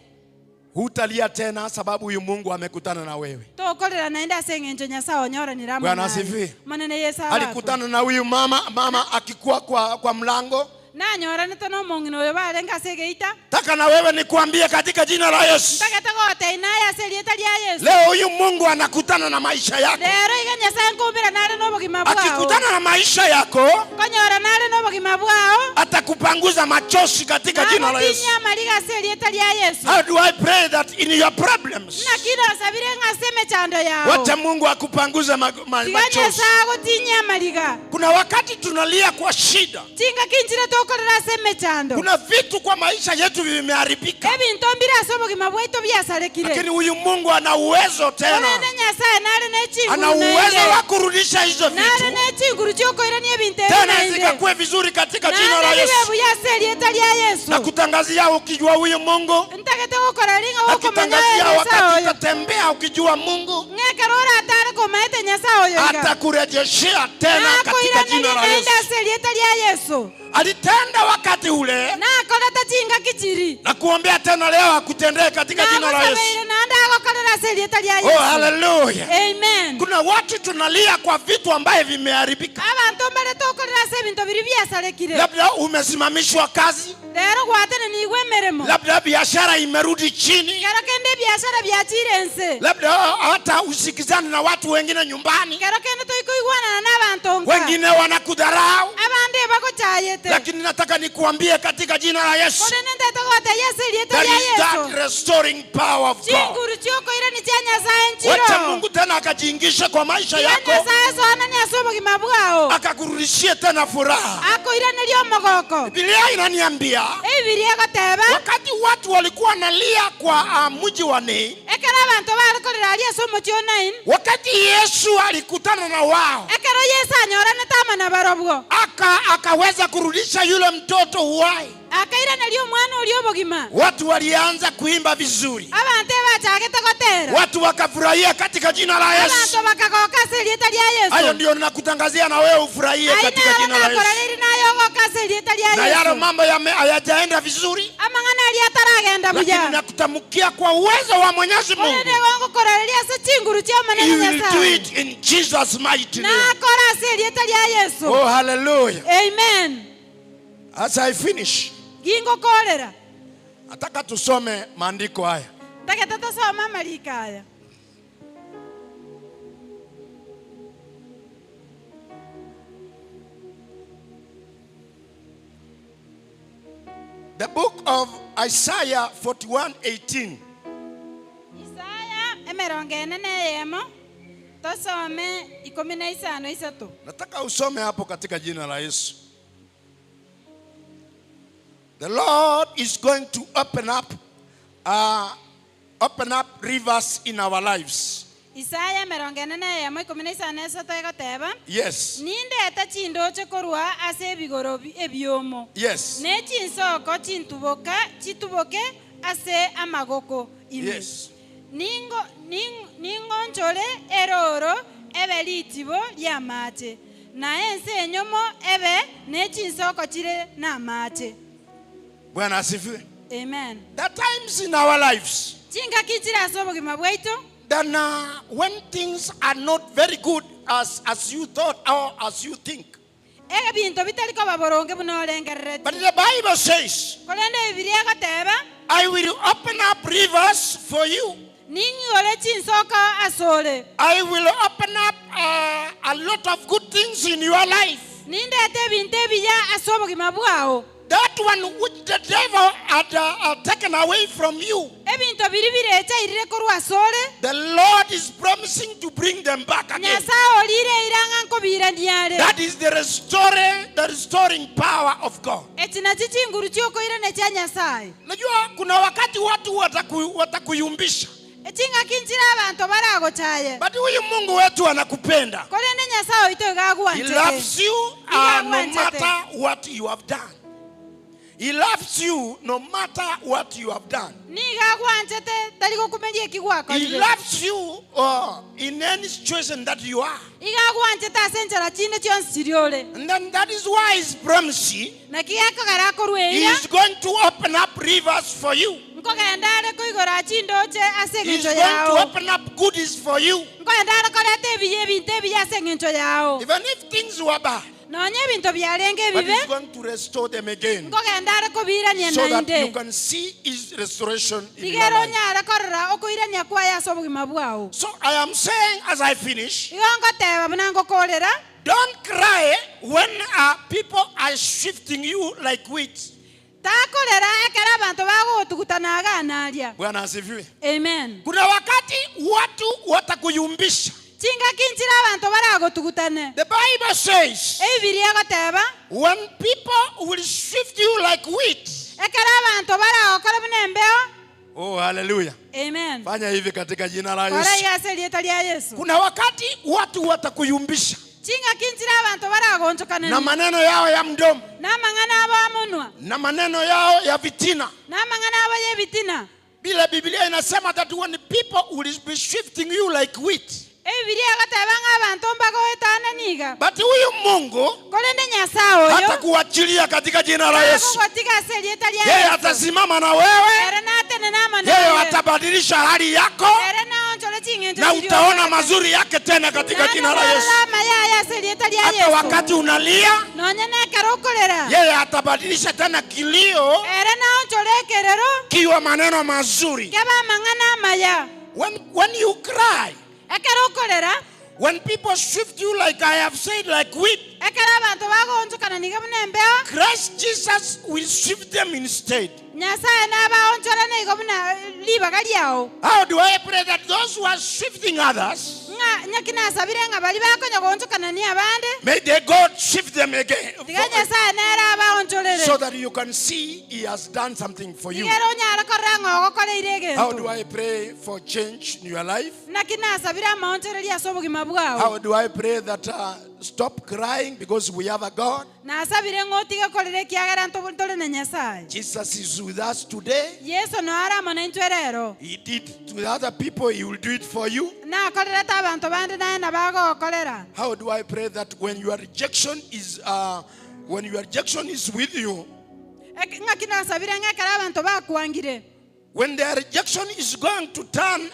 E: hutalia tena, sababu huyu Mungu amekutana na wewe.
I: Tokorera naende ase eng'encho Nyasaye onyoranire amo
E: Bwana
I: naye.
E: asifiwe.
I: Monene Yesu abakwe.
E: Alikutana na huyu mama, mama akikuwa kwa, kwa mlango.
I: Nanyoranete na omong'ina oyo barenge ase egeita.
E: Taka na wewe nikuambie katika jina la Yesu,
I: Ntagete gogotebia naye ase erieta ria Yeso.
E: leo huyu Mungu anakutana na maisha yako.
I: Rero iga Nyasaye nkumbira nare na obogima bwao.
E: Akikutana na maisha yako,
I: Konyora nare na obogima bwao.
E: atakupanguza machozi katika jina la Yesu.
I: Nagotinyia amariga ase erieta ria Yeso.
E: How do I pray that in your problems?
I: Naki nasabire ng'a ase emechando yao.
E: Wacha Mungu akupanguze
I: Tiga
E: machozi.
I: Nyasae agotinyie amariga.
E: Kuna wakati tunalia kwa shida.
I: Chingaki nchire tokorera ase emechando.
E: Kuna vitu kwa maisha yetu vimeharibika.
I: Ebinto mbire ase obogima bwaito biasarekire.
E: Lakini huyu Mungu ana uwezo tena.
I: Korende Nyasae nare ne chinguru
E: Ana uwezo
I: naende.
E: wa kurudisha hizo
I: Nare
E: vitu
I: ne chinguru chiokoirania ebinto ebi
E: tena
I: naende.
E: zikakuwe vizuri katika jina la
I: Naende bibe
E: Yesu.
I: buya ase erieta ria Yesu.
E: Na kutangazia ukijua huyu Mungu,
I: Ntagete gokora ring'a gokomanya
E: nakutangazia
I: Nyasae
E: wakati
I: oyo.
E: utatembea ukijua Mungu
I: Ng'ekero oratare komaete Nyasae oyo iga.
E: atakurejeshea tena katika jina
I: Nakoiraneria
E: la
I: naende
E: Yesu.
I: ase erieta ria Yesu.
E: Alitenda wakati ule
I: Nakorete chingaki chiri.
E: na kuombea tena leo akutendee katika jina la Yesu.
I: Nagosabeire naende agokorera ase erieta ria
E: Oh,
I: Yesu.
E: haleluya.
I: Amen.
E: Kuna watu tunalia kwa vitu ambaye vimeharibika.
I: Abanto mbare tokorera ase ebinto biri biasarekire.
E: Labda umesimamishwa kazi,
I: Rero gwatenenigwe emeremo.
E: labda biashara imerudi chini,
I: Kero kende ebiashara biachire ense.
E: labda hata usikizani na watu wengine nyumbani,
I: Kero kende toikoigwanana na abanto nka.
E: wengine wanakudharau,
I: Abande bagochayete.
E: lakini nataka nikuambie katika jina la Yesu,
I: Korende ntete gotebia ase erieta
E: there
I: ria
E: is that
I: Yesu.
E: restoring power of God.
I: Chinguru chiokoirani chia Nyasaye
E: Wacha
I: nchiro.
E: Mungu tena akajiingishe kwa maisha
I: Tiga
E: yako,
I: Nyasaye soanani ase obogima bwao.
E: akakurudishie tena furaha.
I: Akoiraneria omogoko.
E: Biblia inaniambia
I: Ebibilia egoteba
E: wakati watu walikuwa nalia kwa mji wa Nain,
I: ekero abanto barekorera aria ase omochi o Nain,
E: wakati Yesu alikutana na wao
I: ekero Yesu anyoranete amo na barobwo,
E: akaweza kurudisha yule mtoto uhai.
I: akairaneria omwana oria obogima.
E: Watu walianza kuimba vizuri,
I: Abanto ebachagete gotera.
E: watu wakafurahia katika jina la Yesu.
I: Abanto bakagoka ase erieta ria
E: Hayo
I: Yesu.
E: ndio ninakutangazia na wewe ufurahie
I: Ai
E: katika
I: naro
E: jina la Yesu.
I: nakorereri nayogoka ase erieta ria
E: Na yale
I: Yesu.
E: mambo hayajaenda vizuri,
I: Amang'ana aria ataragenda
E: lakini
I: buya.
E: nakutamkia kwa uwezo wa Mwenyezi Mungu,
I: Korende gogokorereria ase chinguru chia
E: He
I: omonene
E: will do
I: Nyasaye.
E: it in Jesus mighty name.
I: Nakora ase erieta ria Yesu.
E: Oh, hallelujah.
I: Amen.
E: As I finish,
I: Gingokorera.
E: nataka tusome maandiko haya.
I: Ntagete tosome amariko aya.
E: The book of Isaiah 41:18.
I: Isaya emerongo ene na eyemo tosome ikumi na isano isato.
E: Nataka usome hapo katika jina la Yesu. The Lord is going to open up rivers in our lives.
I: Isaya emerongo ene na eyemo ikumi na isano isato egoteba.
E: Yes.
I: Nindete chindoche korwa ase ebigoro ebiomo.
E: Yes.
I: Ne chinsoko chintuboka chituboke ase amagoko ime.
E: Yes.
I: Ningo ningonchore eroro ebe ritibo riamache. Na ense enyomo ebe ne chinsoko chire namache.
E: Bwana asifiwe.
I: Amen.
E: There are times in our lives
I: Chingaki chire ase obogima bwaito
E: then when things are not very good as you thought or as you think.
I: Ebinto bitari koba boronge buna orengerereti.
E: But the Bible says,
I: Korende Bibilia egoteba,
E: I will open up rivers for you.
I: Ning'ore chinsoko asore.
E: I will open up a lot of good things in your life.
I: Nindete ebinto ebiya ase obogima bwao.
E: That one which the devil had taken away from you.
I: Ebinto biri birechairire korwa asore.
E: The Lord is promising to bring them back again.
I: Nyasaye orire irang'a nkobiraniare.
E: That is the restoring power of God.
I: Eki nachi chinguru chiokoirana chia Nyasaye.
E: Najua kuna wakati watu watakuyumbisha.
I: Echingaki nchire abanto baragochaye.
E: But huyu Mungu wetu anakupenda.
I: Korende Nyasaye oito iga agwanchete.
E: He loves you,
I: Iga
E: no
I: agwanchete.
E: matter what you have done. He loves you no matter what you have done.
I: Niga agwanchete tari gokumeria eki gwakorire.
E: He loves you in any situation that you are.
I: Iga agwanchete ase enchera chinde chionsi chiri ore.
E: And then that is why he's promising.
I: Naki gekogera akorwa
E: He
I: eira.
E: is going to open up rivers for you.
I: Nkogenda are koigora chindoche ase
E: He is
I: eng'encho
E: going to
I: yao.
E: open up goodies for you.
I: Nkogenda are koreta ebiya ebinto ebiya ase eng'encho yao.
E: Even if things were bad.
I: Nonye ebinto biarenge
E: But
I: ebibe.
E: he's going to restore them again.
I: Nkogenda are kobirania
E: So that
I: naende.
E: you can see his restoration in your
I: Rigero
E: life.
I: onyare korora okoirania kwaye ase obogima bwao.
E: So I am saying as I finish,
I: Igo ngoteba buna ngokorera.
E: Don't cry when people are shifting you like wheat.
I: Takorera ekero abanto bagogotugutana igaa na aria.
E: Bwana asifiwe.
I: Amen.
E: Kuna wakati watu watakuyumbisha.
I: Chingaki nchire abanto baragotugutane.
E: The Bible says.
I: Ebibilia egoteba.
E: When people will sift you like wheat.
I: Ekero abanto baragokore buna embeo.
E: Oh, hallelujah.
I: Amen.
E: Fanya hivi katika jina la
I: Kora
E: Yesu.
I: iga ase erieta ria Yesu.
E: Kuna wakati watu watakuyumbisha
I: Chingaki nchire abanto baragonchokananie.
E: na maneno yao ya mdomo
I: Na amang'ana abo amonwa.
E: na maneno yao ya vitina.
I: Na amang'ana abo y'ebitina.
E: Bila Biblia inasema that when people will be shifting you like wheat.
I: Ebibilia egoteba ng'a abanto mbagoetanani iga.
E: But huyu Mungu
I: Korende Nyasae oyo
E: hatakuachilia katika jina la Yesu.
I: tagogotiga ase erieta ria
E: Yeye
I: Yesu.
E: atasimama na wewe,
I: Ere natenene amo
E: yeye
I: naye.
E: atabadilisha hali yako
I: Ere naonchore ching'encho
E: na
I: chiria
E: utaona
I: okorete.
E: mazuri yake tena katika jina la Yesu.
I: Naende amaya aye ase erieta ria
E: Hata
I: Yesu.
E: wakati unalia,
I: Nonye nekero okorera.
E: yeye atabadilisha tena kilio
I: Ere naonchore ekerero.
E: kiwa maneno mazuri.
I: Kebe amang'ana amaya.
E: When you cry,
I: Ekero okorera,
E: when people shift you like I have said, like wheat,
I: ekero abanto bagoonchokana niga buna embeo,
E: Christ Jesus will shift them instead.
I: Nyasaye nabaonchorane igo buna ribaga riao.
E: How do I pray that those who are shifting others,
I: Ng'a nyaki nasabire ng'a baria bakonya goonchokanania abande,
E: may the God shift them again,
I: tiga Nyasaye nere abaonchorere.
E: so that you can see He has done something for you.
I: Tiga ere onyare korora ng'a ogokoreire
E: How
I: egento.
E: do I pray for change in your life?
I: Naki nasabire amaonchoreria ase obogima bwao.
E: How do I pray that stop crying because we have a God?
I: Nasabire ng'a otige korera ekiagera ntore na Nyasaye.
E: Jesus is with us today.
I: Yeso noyo are amo naintwe rero.
E: He did to other people, He will do it for you.
I: Nakorerete abanto bande naye nabo agogokorera.
E: How do I pray that when your rejection is when your rejection is with you,
I: Ng'aki nasabire ng'a ekero abanto bakwangire.
E: When their rejection is going to turn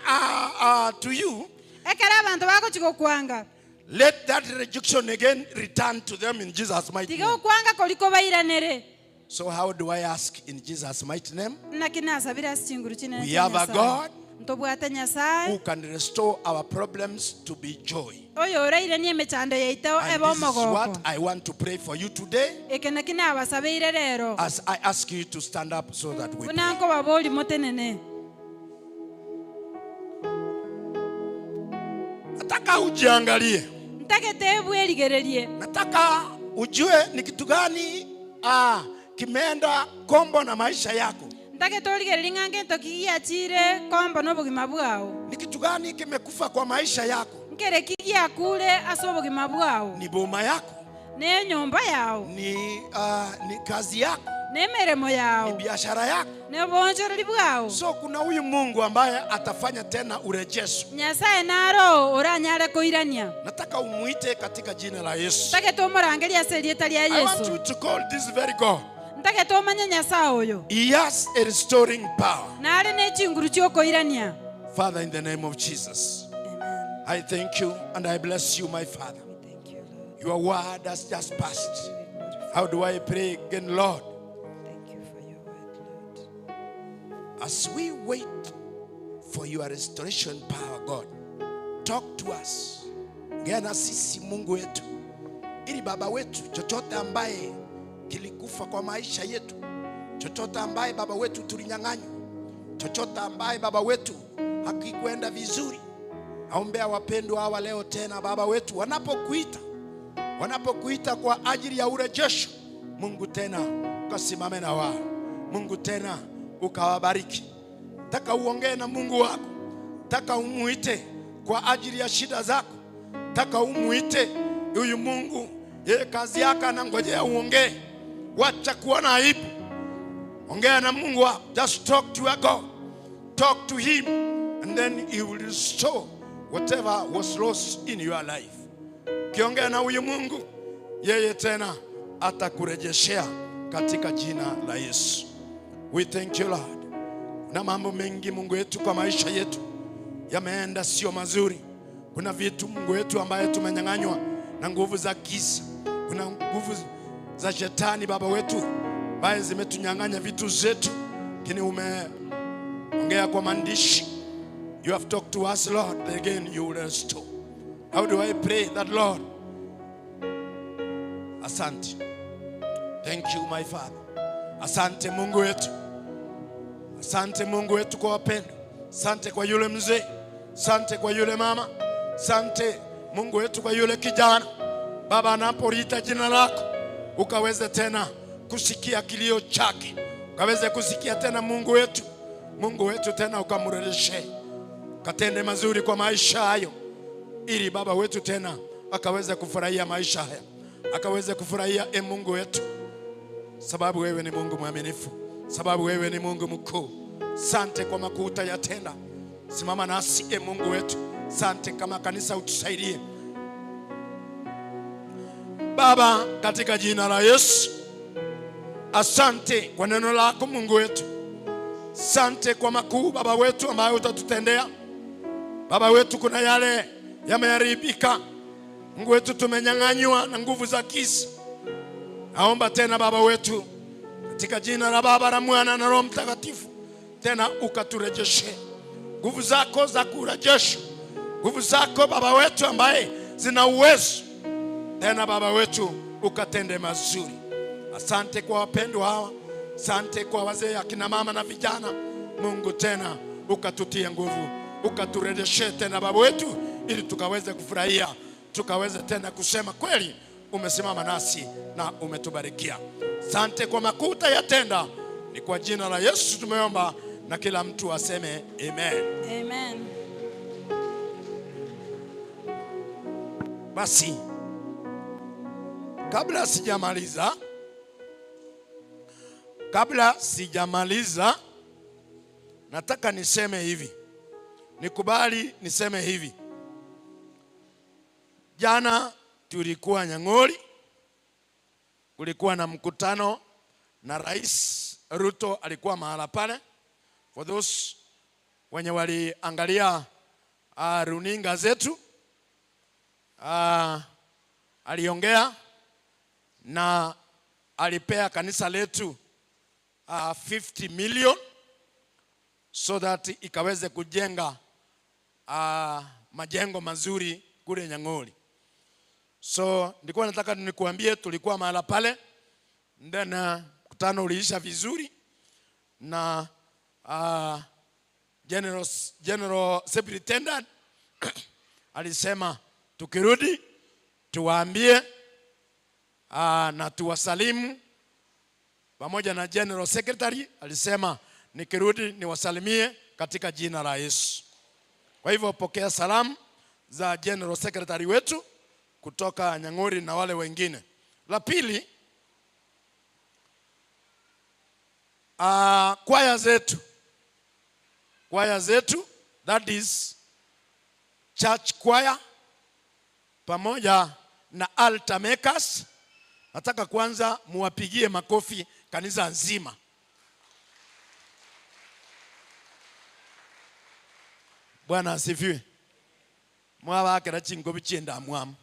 E: to you,
I: Ekero abanto bagochia gokwanga.
E: Let that rejection again return to them in Jesus' mighty
I: Tiga
E: name.
I: okwanga koria kobairanere.
E: So how do I ask in Jesus' mighty name?
I: Naki nasabire ase chinguru chinene
E: We
I: chia
E: have a
I: Nyasaye.
E: God
I: Ntobwate Nyasaye.
E: who can restore our problems to be joy.
I: Oyo orairanie emechando yaito
E: And
I: ebe
E: this is what
I: omogoko.
E: I want to pray for you today
I: Eke naki nabasabeire rero.
E: as I ask you to stand up so that we
I: Buna
E: pray.
I: nkobaboria motenene.
E: Nataka ujiangalie.
I: Ntagete ebwerigererie.
E: Nataka ujue ni kitu gani kimeenda kombo na maisha yako.
I: Ntagete origererie ng'a ngento ki giachire kombo na obogima bwao.
E: Ni kitu gani kimekufa kwa maisha yako?
I: Nkere ki giakure ase obogima bwao.
E: Ni boma yako.
I: Ne nyomba yao.
E: Ni kazi yako.
I: Ne meremo yao.
E: Ni biashara yako.
I: Ne obonchoreri bwao.
E: So kuna huyu Mungu ambaye atafanya tena urejesho.
I: Nyasaye naro oranyare koirania.
E: Nataka umuite katika jina la Yesu.
I: Ntagete omorangerie ase erieta ria
E: I want
I: Yesu.
E: you to call this very God.
I: Ntagete omanye Nyasaye oyo.
E: He has a restoring power.
I: Nare ne chinguru chiokoirania.
E: Father, in the name of Jesus.
I: Amen.
E: I thank you and I bless you, my Father.
I: Thank you, Lord.
E: Your word has just passed. How do I pray again, Lord?
I: Thank you for your word, Lord.
E: As we wait for your restoration power, God, talk to us. Ongea na sisi Mungu wetu, ili Baba wetu, chochote ambaye kilikufa kwa maisha yetu, chochote ambaye Baba wetu tulinyang'anywa, chochote ambaye Baba wetu hakikwenda vizuri, naombea wapendwa hawa leo tena Baba wetu, wanapokuita kwa ajili ya urejesho, Mungu tena ukasimame na wao, Mungu tena ukawabariki. Taka uongee na Mungu wako, taka umuite kwa ajili ya shida zako, taka umuite huyu Mungu. Yeye kazi yake anangojea uongee. Wacha kuona aibu, ongea na Mungu wako. Just talk to your God, talk to him, and then he will restore whatever was lost in your life. Ukiongea na huyu Mungu, yeye tena atakurejeshea katika jina la Yesu. We thank you, Lord. Na mambo mengi Mungu wetu kwa maisha yetu yameenda sio mazuri. Kuna vitu Mungu wetu ambaye tumenyang'anywa na nguvu za giza. Kuna nguvu za shetani Baba wetu ambaye zimetunyang'anya vitu zetu. Lakini umeongea kwa maandishi. You have talked to us, Lord. Again you will restore. How do I pray that, Lord? Asante. Thank you, my Father. Asante Mungu wetu, asante Mungu wetu kwa wapendo, asante kwa yule mzee, asante kwa yule mama, asante Mungu wetu kwa yule kijana. Baba, anapoliita jina lako ukaweze tena kusikia kilio chake, ukaweze kusikia tena Mungu wetu, Mungu wetu tena ukamrejeshe, ukatende mazuri kwa maisha hayo, ili baba wetu tena akaweze kufurahia maisha haya, akaweze kufurahia e Mungu wetu, sababu wewe ni Mungu mwaminifu, sababu wewe ni Mungu mkuu. Sante kwa makuu utayatenda. Simama nasi e Mungu wetu, sante kama kanisa utusaidie Baba, katika jina la Yesu. Asante kwa neno lako Mungu wetu, sante kwa makuu Baba wetu ambayo utatutendea Baba wetu. Kuna yale yameharibika Mungu wetu, tumenyang'anywa na nguvu za kisa. Naomba tena Baba wetu, katika jina la Baba la Mwana na Roho Mtakatifu, tena ukaturejeshe nguvu zako za kurejesha, nguvu zako Baba wetu ambaye zina uwezo tena, Baba wetu ukatende mazuri. Asante kwa wapendwa hawa, asante kwa wazee, akina mama na vijana. Mungu tena ukatutie nguvu, ukaturejeshe tena Baba wetu, ili tukaweze kufurahia, tukaweze tena kusema kweli umesimama nasi na umetubarikia. Asante kwa makuu utayatenda. Ni kwa jina la Yesu tumeomba, na kila mtu aseme amen.
I: Amen.
E: Basi kabla sijamaliza, kabla sijamaliza, nataka niseme hivi, nikubali niseme hivi. Jana tulikuwa Nyang'ori, kulikuwa na mkutano na Rais Ruto alikuwa mahala pale. For those wenye waliangalia runinga zetu, aliongea na alipea kanisa letu 50 million so that ikaweze kujenga majengo mazuri kule Nyang'ori. So nilikuwa nataka nikuambie tulikuwa mahala pale, then mkutano uliisha vizuri na General Superintendent alisema tukirudi tuwaambie na tuwasalimu pamoja na General Secretary alisema nikirudi niwasalimie katika jina la Yesu. Kwa hivyo pokea salamu za General Secretary wetu kutoka Nyang'ori na wale wengine. La pili, kwaya zetu, kwaya zetu that is church choir pamoja na altar makers. Nataka kwanza muwapigie makofi kanisa nzima. Bwana asifiwe. Mwabakera chingobi chienda mwamu.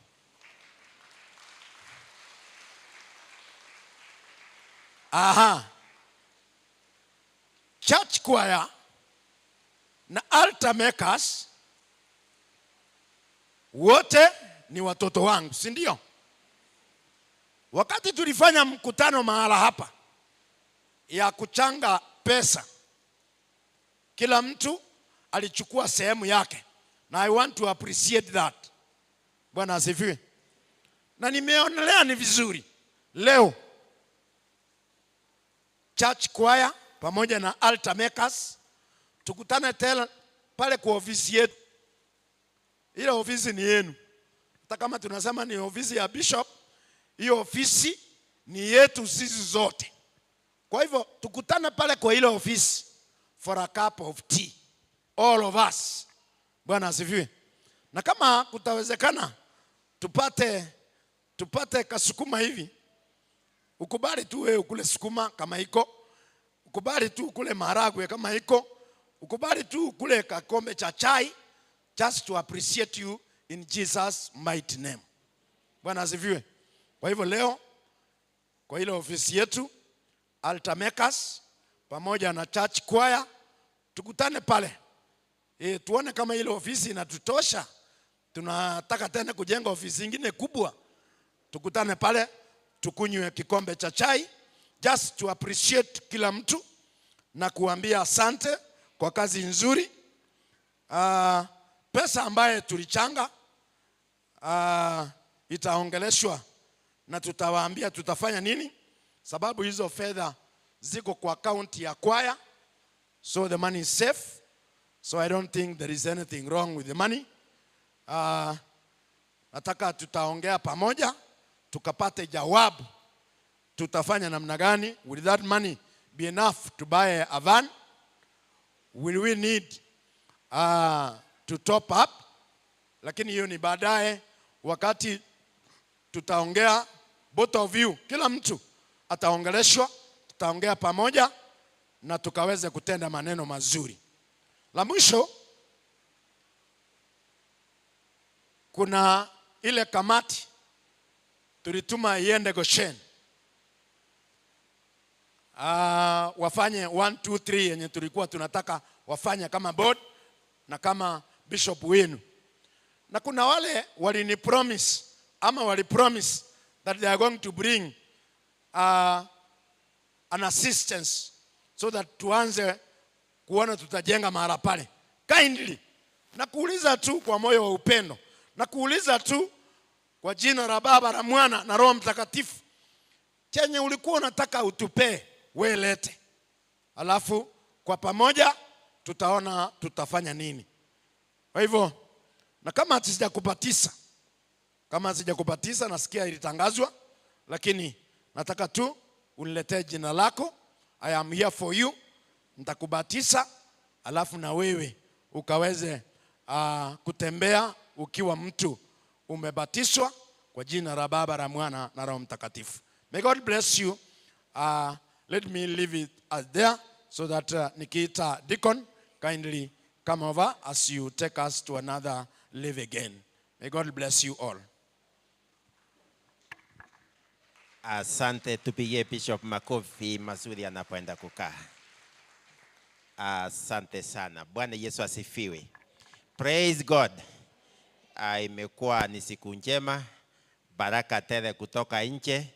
E: Aha. Church choir na altar makers wote ni watoto wangu, si ndio? Wakati tulifanya mkutano mahala hapa ya kuchanga pesa, kila mtu alichukua sehemu yake, na I want to appreciate that. Bwana asifiwe. Na nimeonelea ni vizuri leo church choir pamoja na altar makers tukutane tena pale kwa ofisi yetu. Ile ofisi ni yenu, hata kama tunasema ni ofisi ya bishop, hiyo ofisi ni yetu sisi zote. Kwa hivyo tukutane pale kwa ile ofisi for a cup of tea, all of us. Bwana asifiwe. Na kama kutawezekana tupate kasukuma hivi, ukubali tu wewe ukule sukuma kama iko, ukubali tu ukule maharagwe kama iko, ukubali tu ukule kakombe cha chai, just to appreciate you in Jesus mighty name. Bwana asifiwe. Kwa hivyo leo kwa ile ofisi yetu altar makers pamoja na church choir tukutane pale. Tuone kama ile ofisi inatutosha. Tunataka tena kujenga ofisi nyingine kubwa. Tukutane pale tukunywe kikombe cha chai just to appreciate kila mtu na kuambia asante kwa kazi nzuri. Pesa ambaye tulichanga itaongeleshwa na tutawaambia tutafanya nini, sababu hizo fedha ziko kwa akaunti ya kwaya, so the money is safe. So I don't think there is anything wrong with the money. Nataka tutaongea pamoja tukapate jawabu tutafanya namna gani. Will that money be enough to buy a van? Will we need to top up? Lakini hiyo ni baadaye, wakati tutaongea both of you, kila mtu ataongeleshwa, tutaongea pamoja na tukaweze kutenda maneno mazuri. La mwisho, kuna ile kamati tulituma iende Goshen. Wafanye 1 2 3 yenye tulikuwa tunataka wafanye kama board na kama bishop wenu. Na kuna wale walini promise ama wali promise that they are going to bring an assistance so that tuanze kuona tutajenga mahala pale. Kindly, nakuuliza tu kwa moyo wa upendo, nakuuliza tu kwa jina la Baba la Mwana na Roho Mtakatifu, chenye ulikuwa unataka utupee we lete, alafu kwa pamoja tutaona tutafanya nini. Kwa hivyo, na kama sijakupatisa, kama sijakupatisa, nasikia ilitangazwa, lakini nataka tu uniletee jina lako. I am here for you. Nitakubatisa, alafu na wewe ukaweze kutembea ukiwa mtu umebatizwa kwa jina la Baba la Mwana na Roho Mtakatifu. May God bless you. Let me leave it as there so that Nikita Deacon kindly come over as you take us to another live again. May God bless you all.
J: Asante, tupigie Bishop makofi mazuri anapoenda kukaa. Asante sana. Bwana Yesu asifiwe. Praise God. Imekuwa ni siku njema, baraka tele kutoka nje,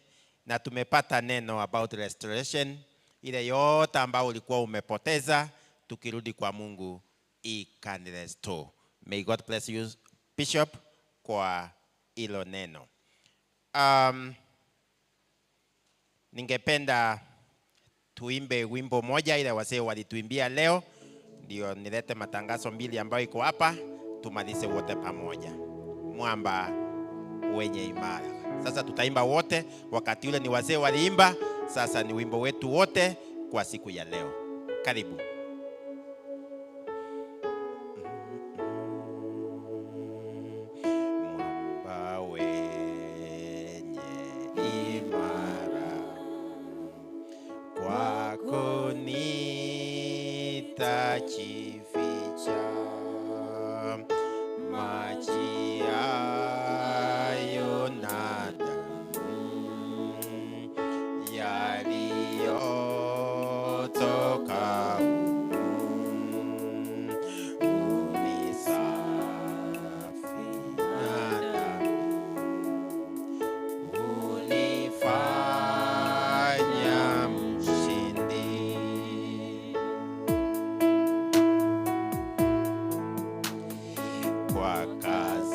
J: na tumepata neno about restoration, ile yote ambayo ulikuwa umepoteza, tukirudi kwa Mungu he can restore. May God bless you Bishop kwa hilo neno. Ningependa tuimbe wimbo moja ile wasee walituimbia leo, ndio nilete matangazo mbili ambayo iko hapa, tumalize wote pamoja. Mwamba wenye imara. Sasa tutaimba wote, wakati ule ni wazee waliimba, sasa ni wimbo wetu wote kwa siku ya leo. Karibu. Mwamba wenye imara, kwako nitajificha, maji hayo na damu yaliyotoka humu, unisafi na damu, unifanya mshindi. Kwa kazi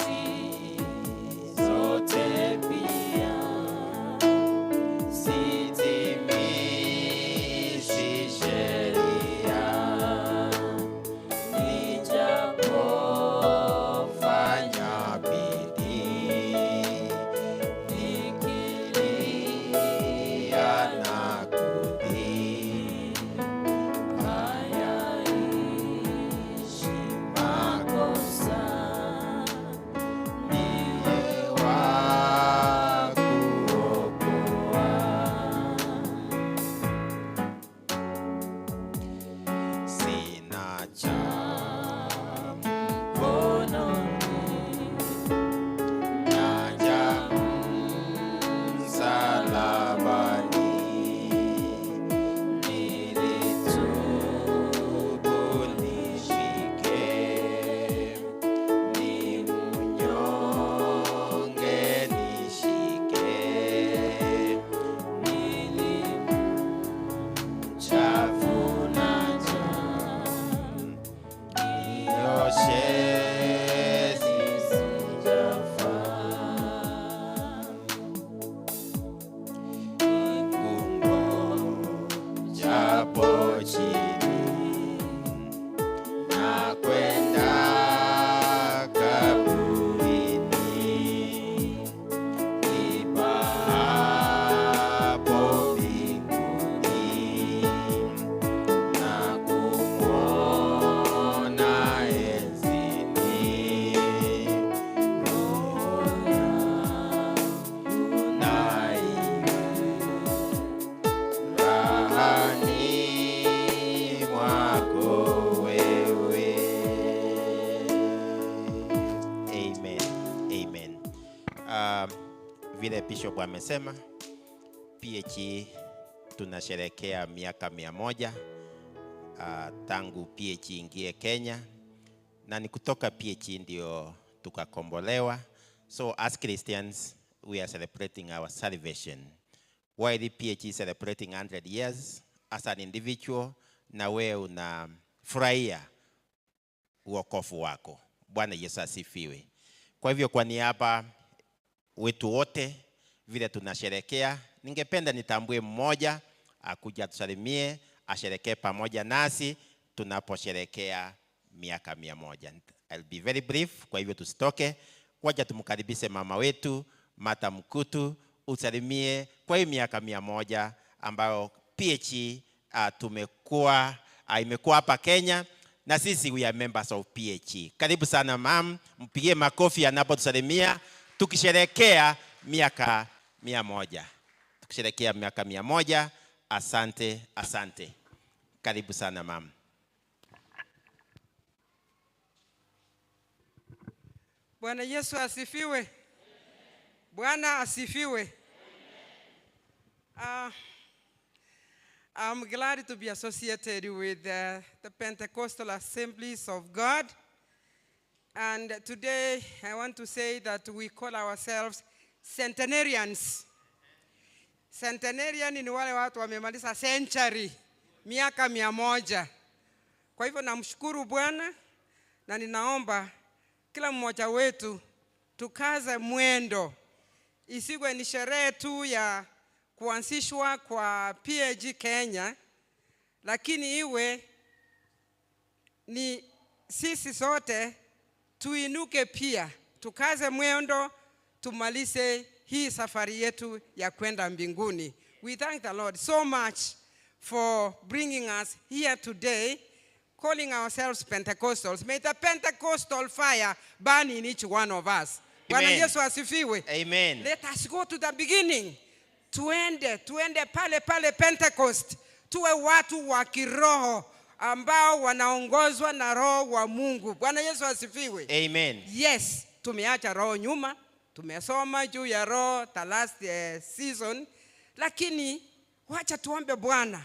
J: Uh, vile Bishop amesema PHE tunasherekea miaka mia moja tangu PHE ingie Kenya, na ni kutoka PHE ndio tukakombolewa. So as Christians we are celebrating our salvation. While the PHE is celebrating 100 years as an individual, na wewe unafurahia uokovu wako. Bwana Yesu asifiwe. Kwa hivyo kwa niaba wetu wote vile tunasherekea, ningependa nitambue mmoja akuja tusalimie, asherekee pamoja nasi tunaposherekea miaka 100. I'll be very brief, kwa hivyo tusitoke. Wacha tumkaribishe mama wetu Martha Mkutu, usalimie kwa hii miaka 100 ambayo PHE tumekuwa imekuwa hapa Kenya na sisi we are members of PHE. Karibu sana mam, mpigie makofi anapotusalimia tukisherekea miaka 100. Tukisherekea miaka 100. Asante, asante. Karibu sana mam.
K: Bwana Yesu asifiwe. Bwana asifiwe. I'm glad to be associated with the Pentecostal Assemblies of God. And today I want to say that we call ourselves centenarians. Centenarian ni wale watu wamemaliza century, miaka 100. Kwa hivyo namshukuru Bwana na ninaomba kila mmoja wetu tukaze mwendo, isiwe ni sherehe tu ya kuanzishwa kwa PAG Kenya, lakini iwe ni sisi sote tuinuke pia, tukaze mwendo, tumalize hii safari yetu ya kwenda mbinguni. We thank the Lord so much for bringing us here today, calling ourselves Pentecostals. May the Pentecostal fire burn in each one of us. Bwana
J: Amen.
K: Yesu asifiwe.
J: Amen.
K: Let us go to the beginning. Tuende, tuende pale pale Pentecost. Tuwe watu wa kiroho ambao wanaongozwa na roho wa Mungu. Bwana Yesu asifiwe.
J: Amen.
K: Yes, tumeacha roho nyuma, tumesoma juu ya roho the last season, lakini wacha tuombe Bwana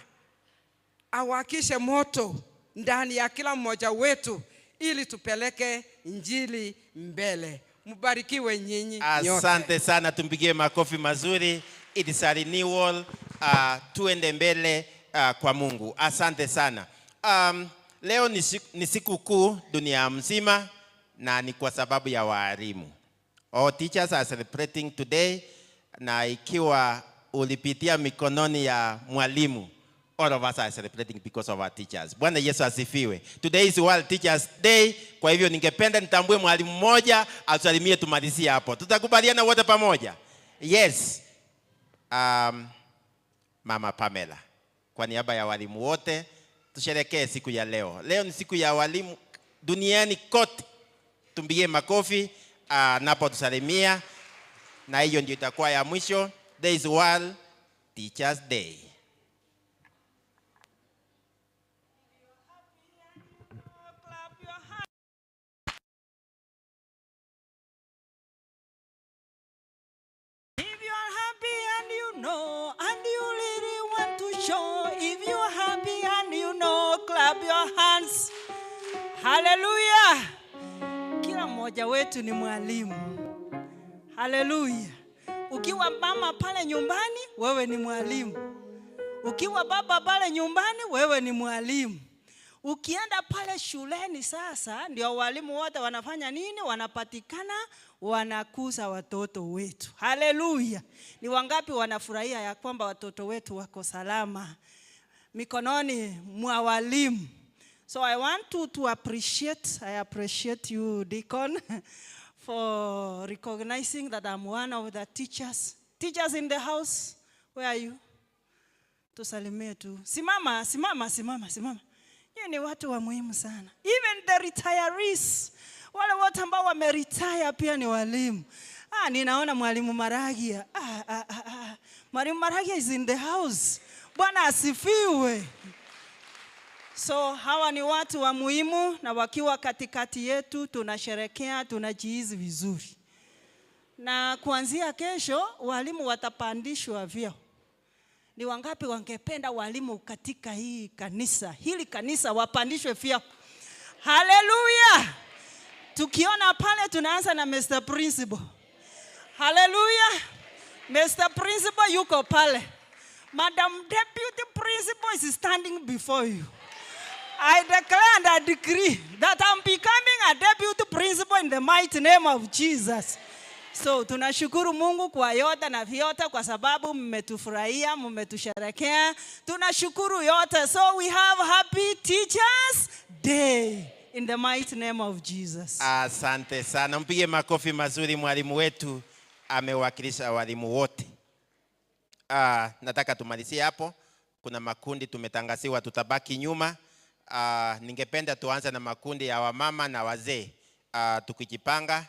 K: awakishe moto ndani ya kila mmoja wetu ili tupeleke injili mbele. Mbarikiwe nyinyi nyote.
J: Asante sana, tumpigie makofi mazuri. It is a renewal. Tuende mbele kwa Mungu. Asante sana. Leo ni siku kuu dunia mzima na ni kwa sababu ya walimu. All teachers are celebrating today, na ikiwa ulipitia mikononi ya mwalimu, all of us are celebrating because of our teachers. Bwana Yesu asifiwe. Today is World Teachers Day. Kwa hivyo ningependa nitambue mwalimu mmoja atusalimie, tumalizie hapo. Tutakubaliana wote pamoja? Yes. Mama Pamela, kwa niaba ya walimu wote tusherekee siku ya leo. Leo ni siku ya walimu duniani kote. Tumpigie makofi anapotusalimia, na hiyo ndio itakuwa ya mwisho. There is World Teachers Day.
L: If you are happy and you know, and you really want to show, if you are happy and you know, clap your hands. Hallelujah. Kila mmoja wetu ni mwalimu. Haleluya. Ukiwa mama pale nyumbani, wewe ni mwalimu. Ukiwa baba pale nyumbani, wewe ni mwalimu. Ukienda pale shuleni sasa, ndio walimu wote wanafanya nini? Wanapatikana, wanakuza watoto wetu. Haleluya! Ni wangapi wanafurahia ya kwamba watoto wetu wako salama mikononi mwa walimu? So I want to appreciate, I appreciate you, Deacon, for recognizing that I'm one of the teachers. Teachers in the house, where are you? Tusalimie tu. Simama, simama, simama, simama. Nyinyi ni watu wa muhimu sana. Even the retirees, wale wote ambao wameretire pia ni walimu. Ah, ninaona mwalimu Maragia. Ah, ah, ah, ah. Mwalimu Maragia is in the house. Bwana asifiwe. So hawa ni watu wa muhimu na wakiwa katikati yetu tunasherekea, tunajihisi vizuri. Na kuanzia kesho walimu watapandishwa vyeo. Ni wangapi wangependa walimu katika hii kanisa, hili kanisa wapandishwe vyeo? Haleluya! Tukiona pale tunaanza na Mr. Principal. Haleluya! Mr. Principal yuko pale. Madam Deputy Principal is standing before you. I declare and I decree that I'm becoming a deputy principal in the mighty name of Jesus. So tunashukuru Mungu kwa yote na vyote kwa sababu mmetufurahia, mmetusherekea. Tunashukuru yote. So we have happy Teachers Day in the mighty name of Jesus.
J: Asante sana, mpige makofi mazuri. Mwalimu wetu amewakilisha walimu wote. Nataka tumalizie hapo. Kuna makundi tumetangaziwa, tutabaki nyuma. Ningependa tuanze na makundi ya wamama na wazee. Tukijipanga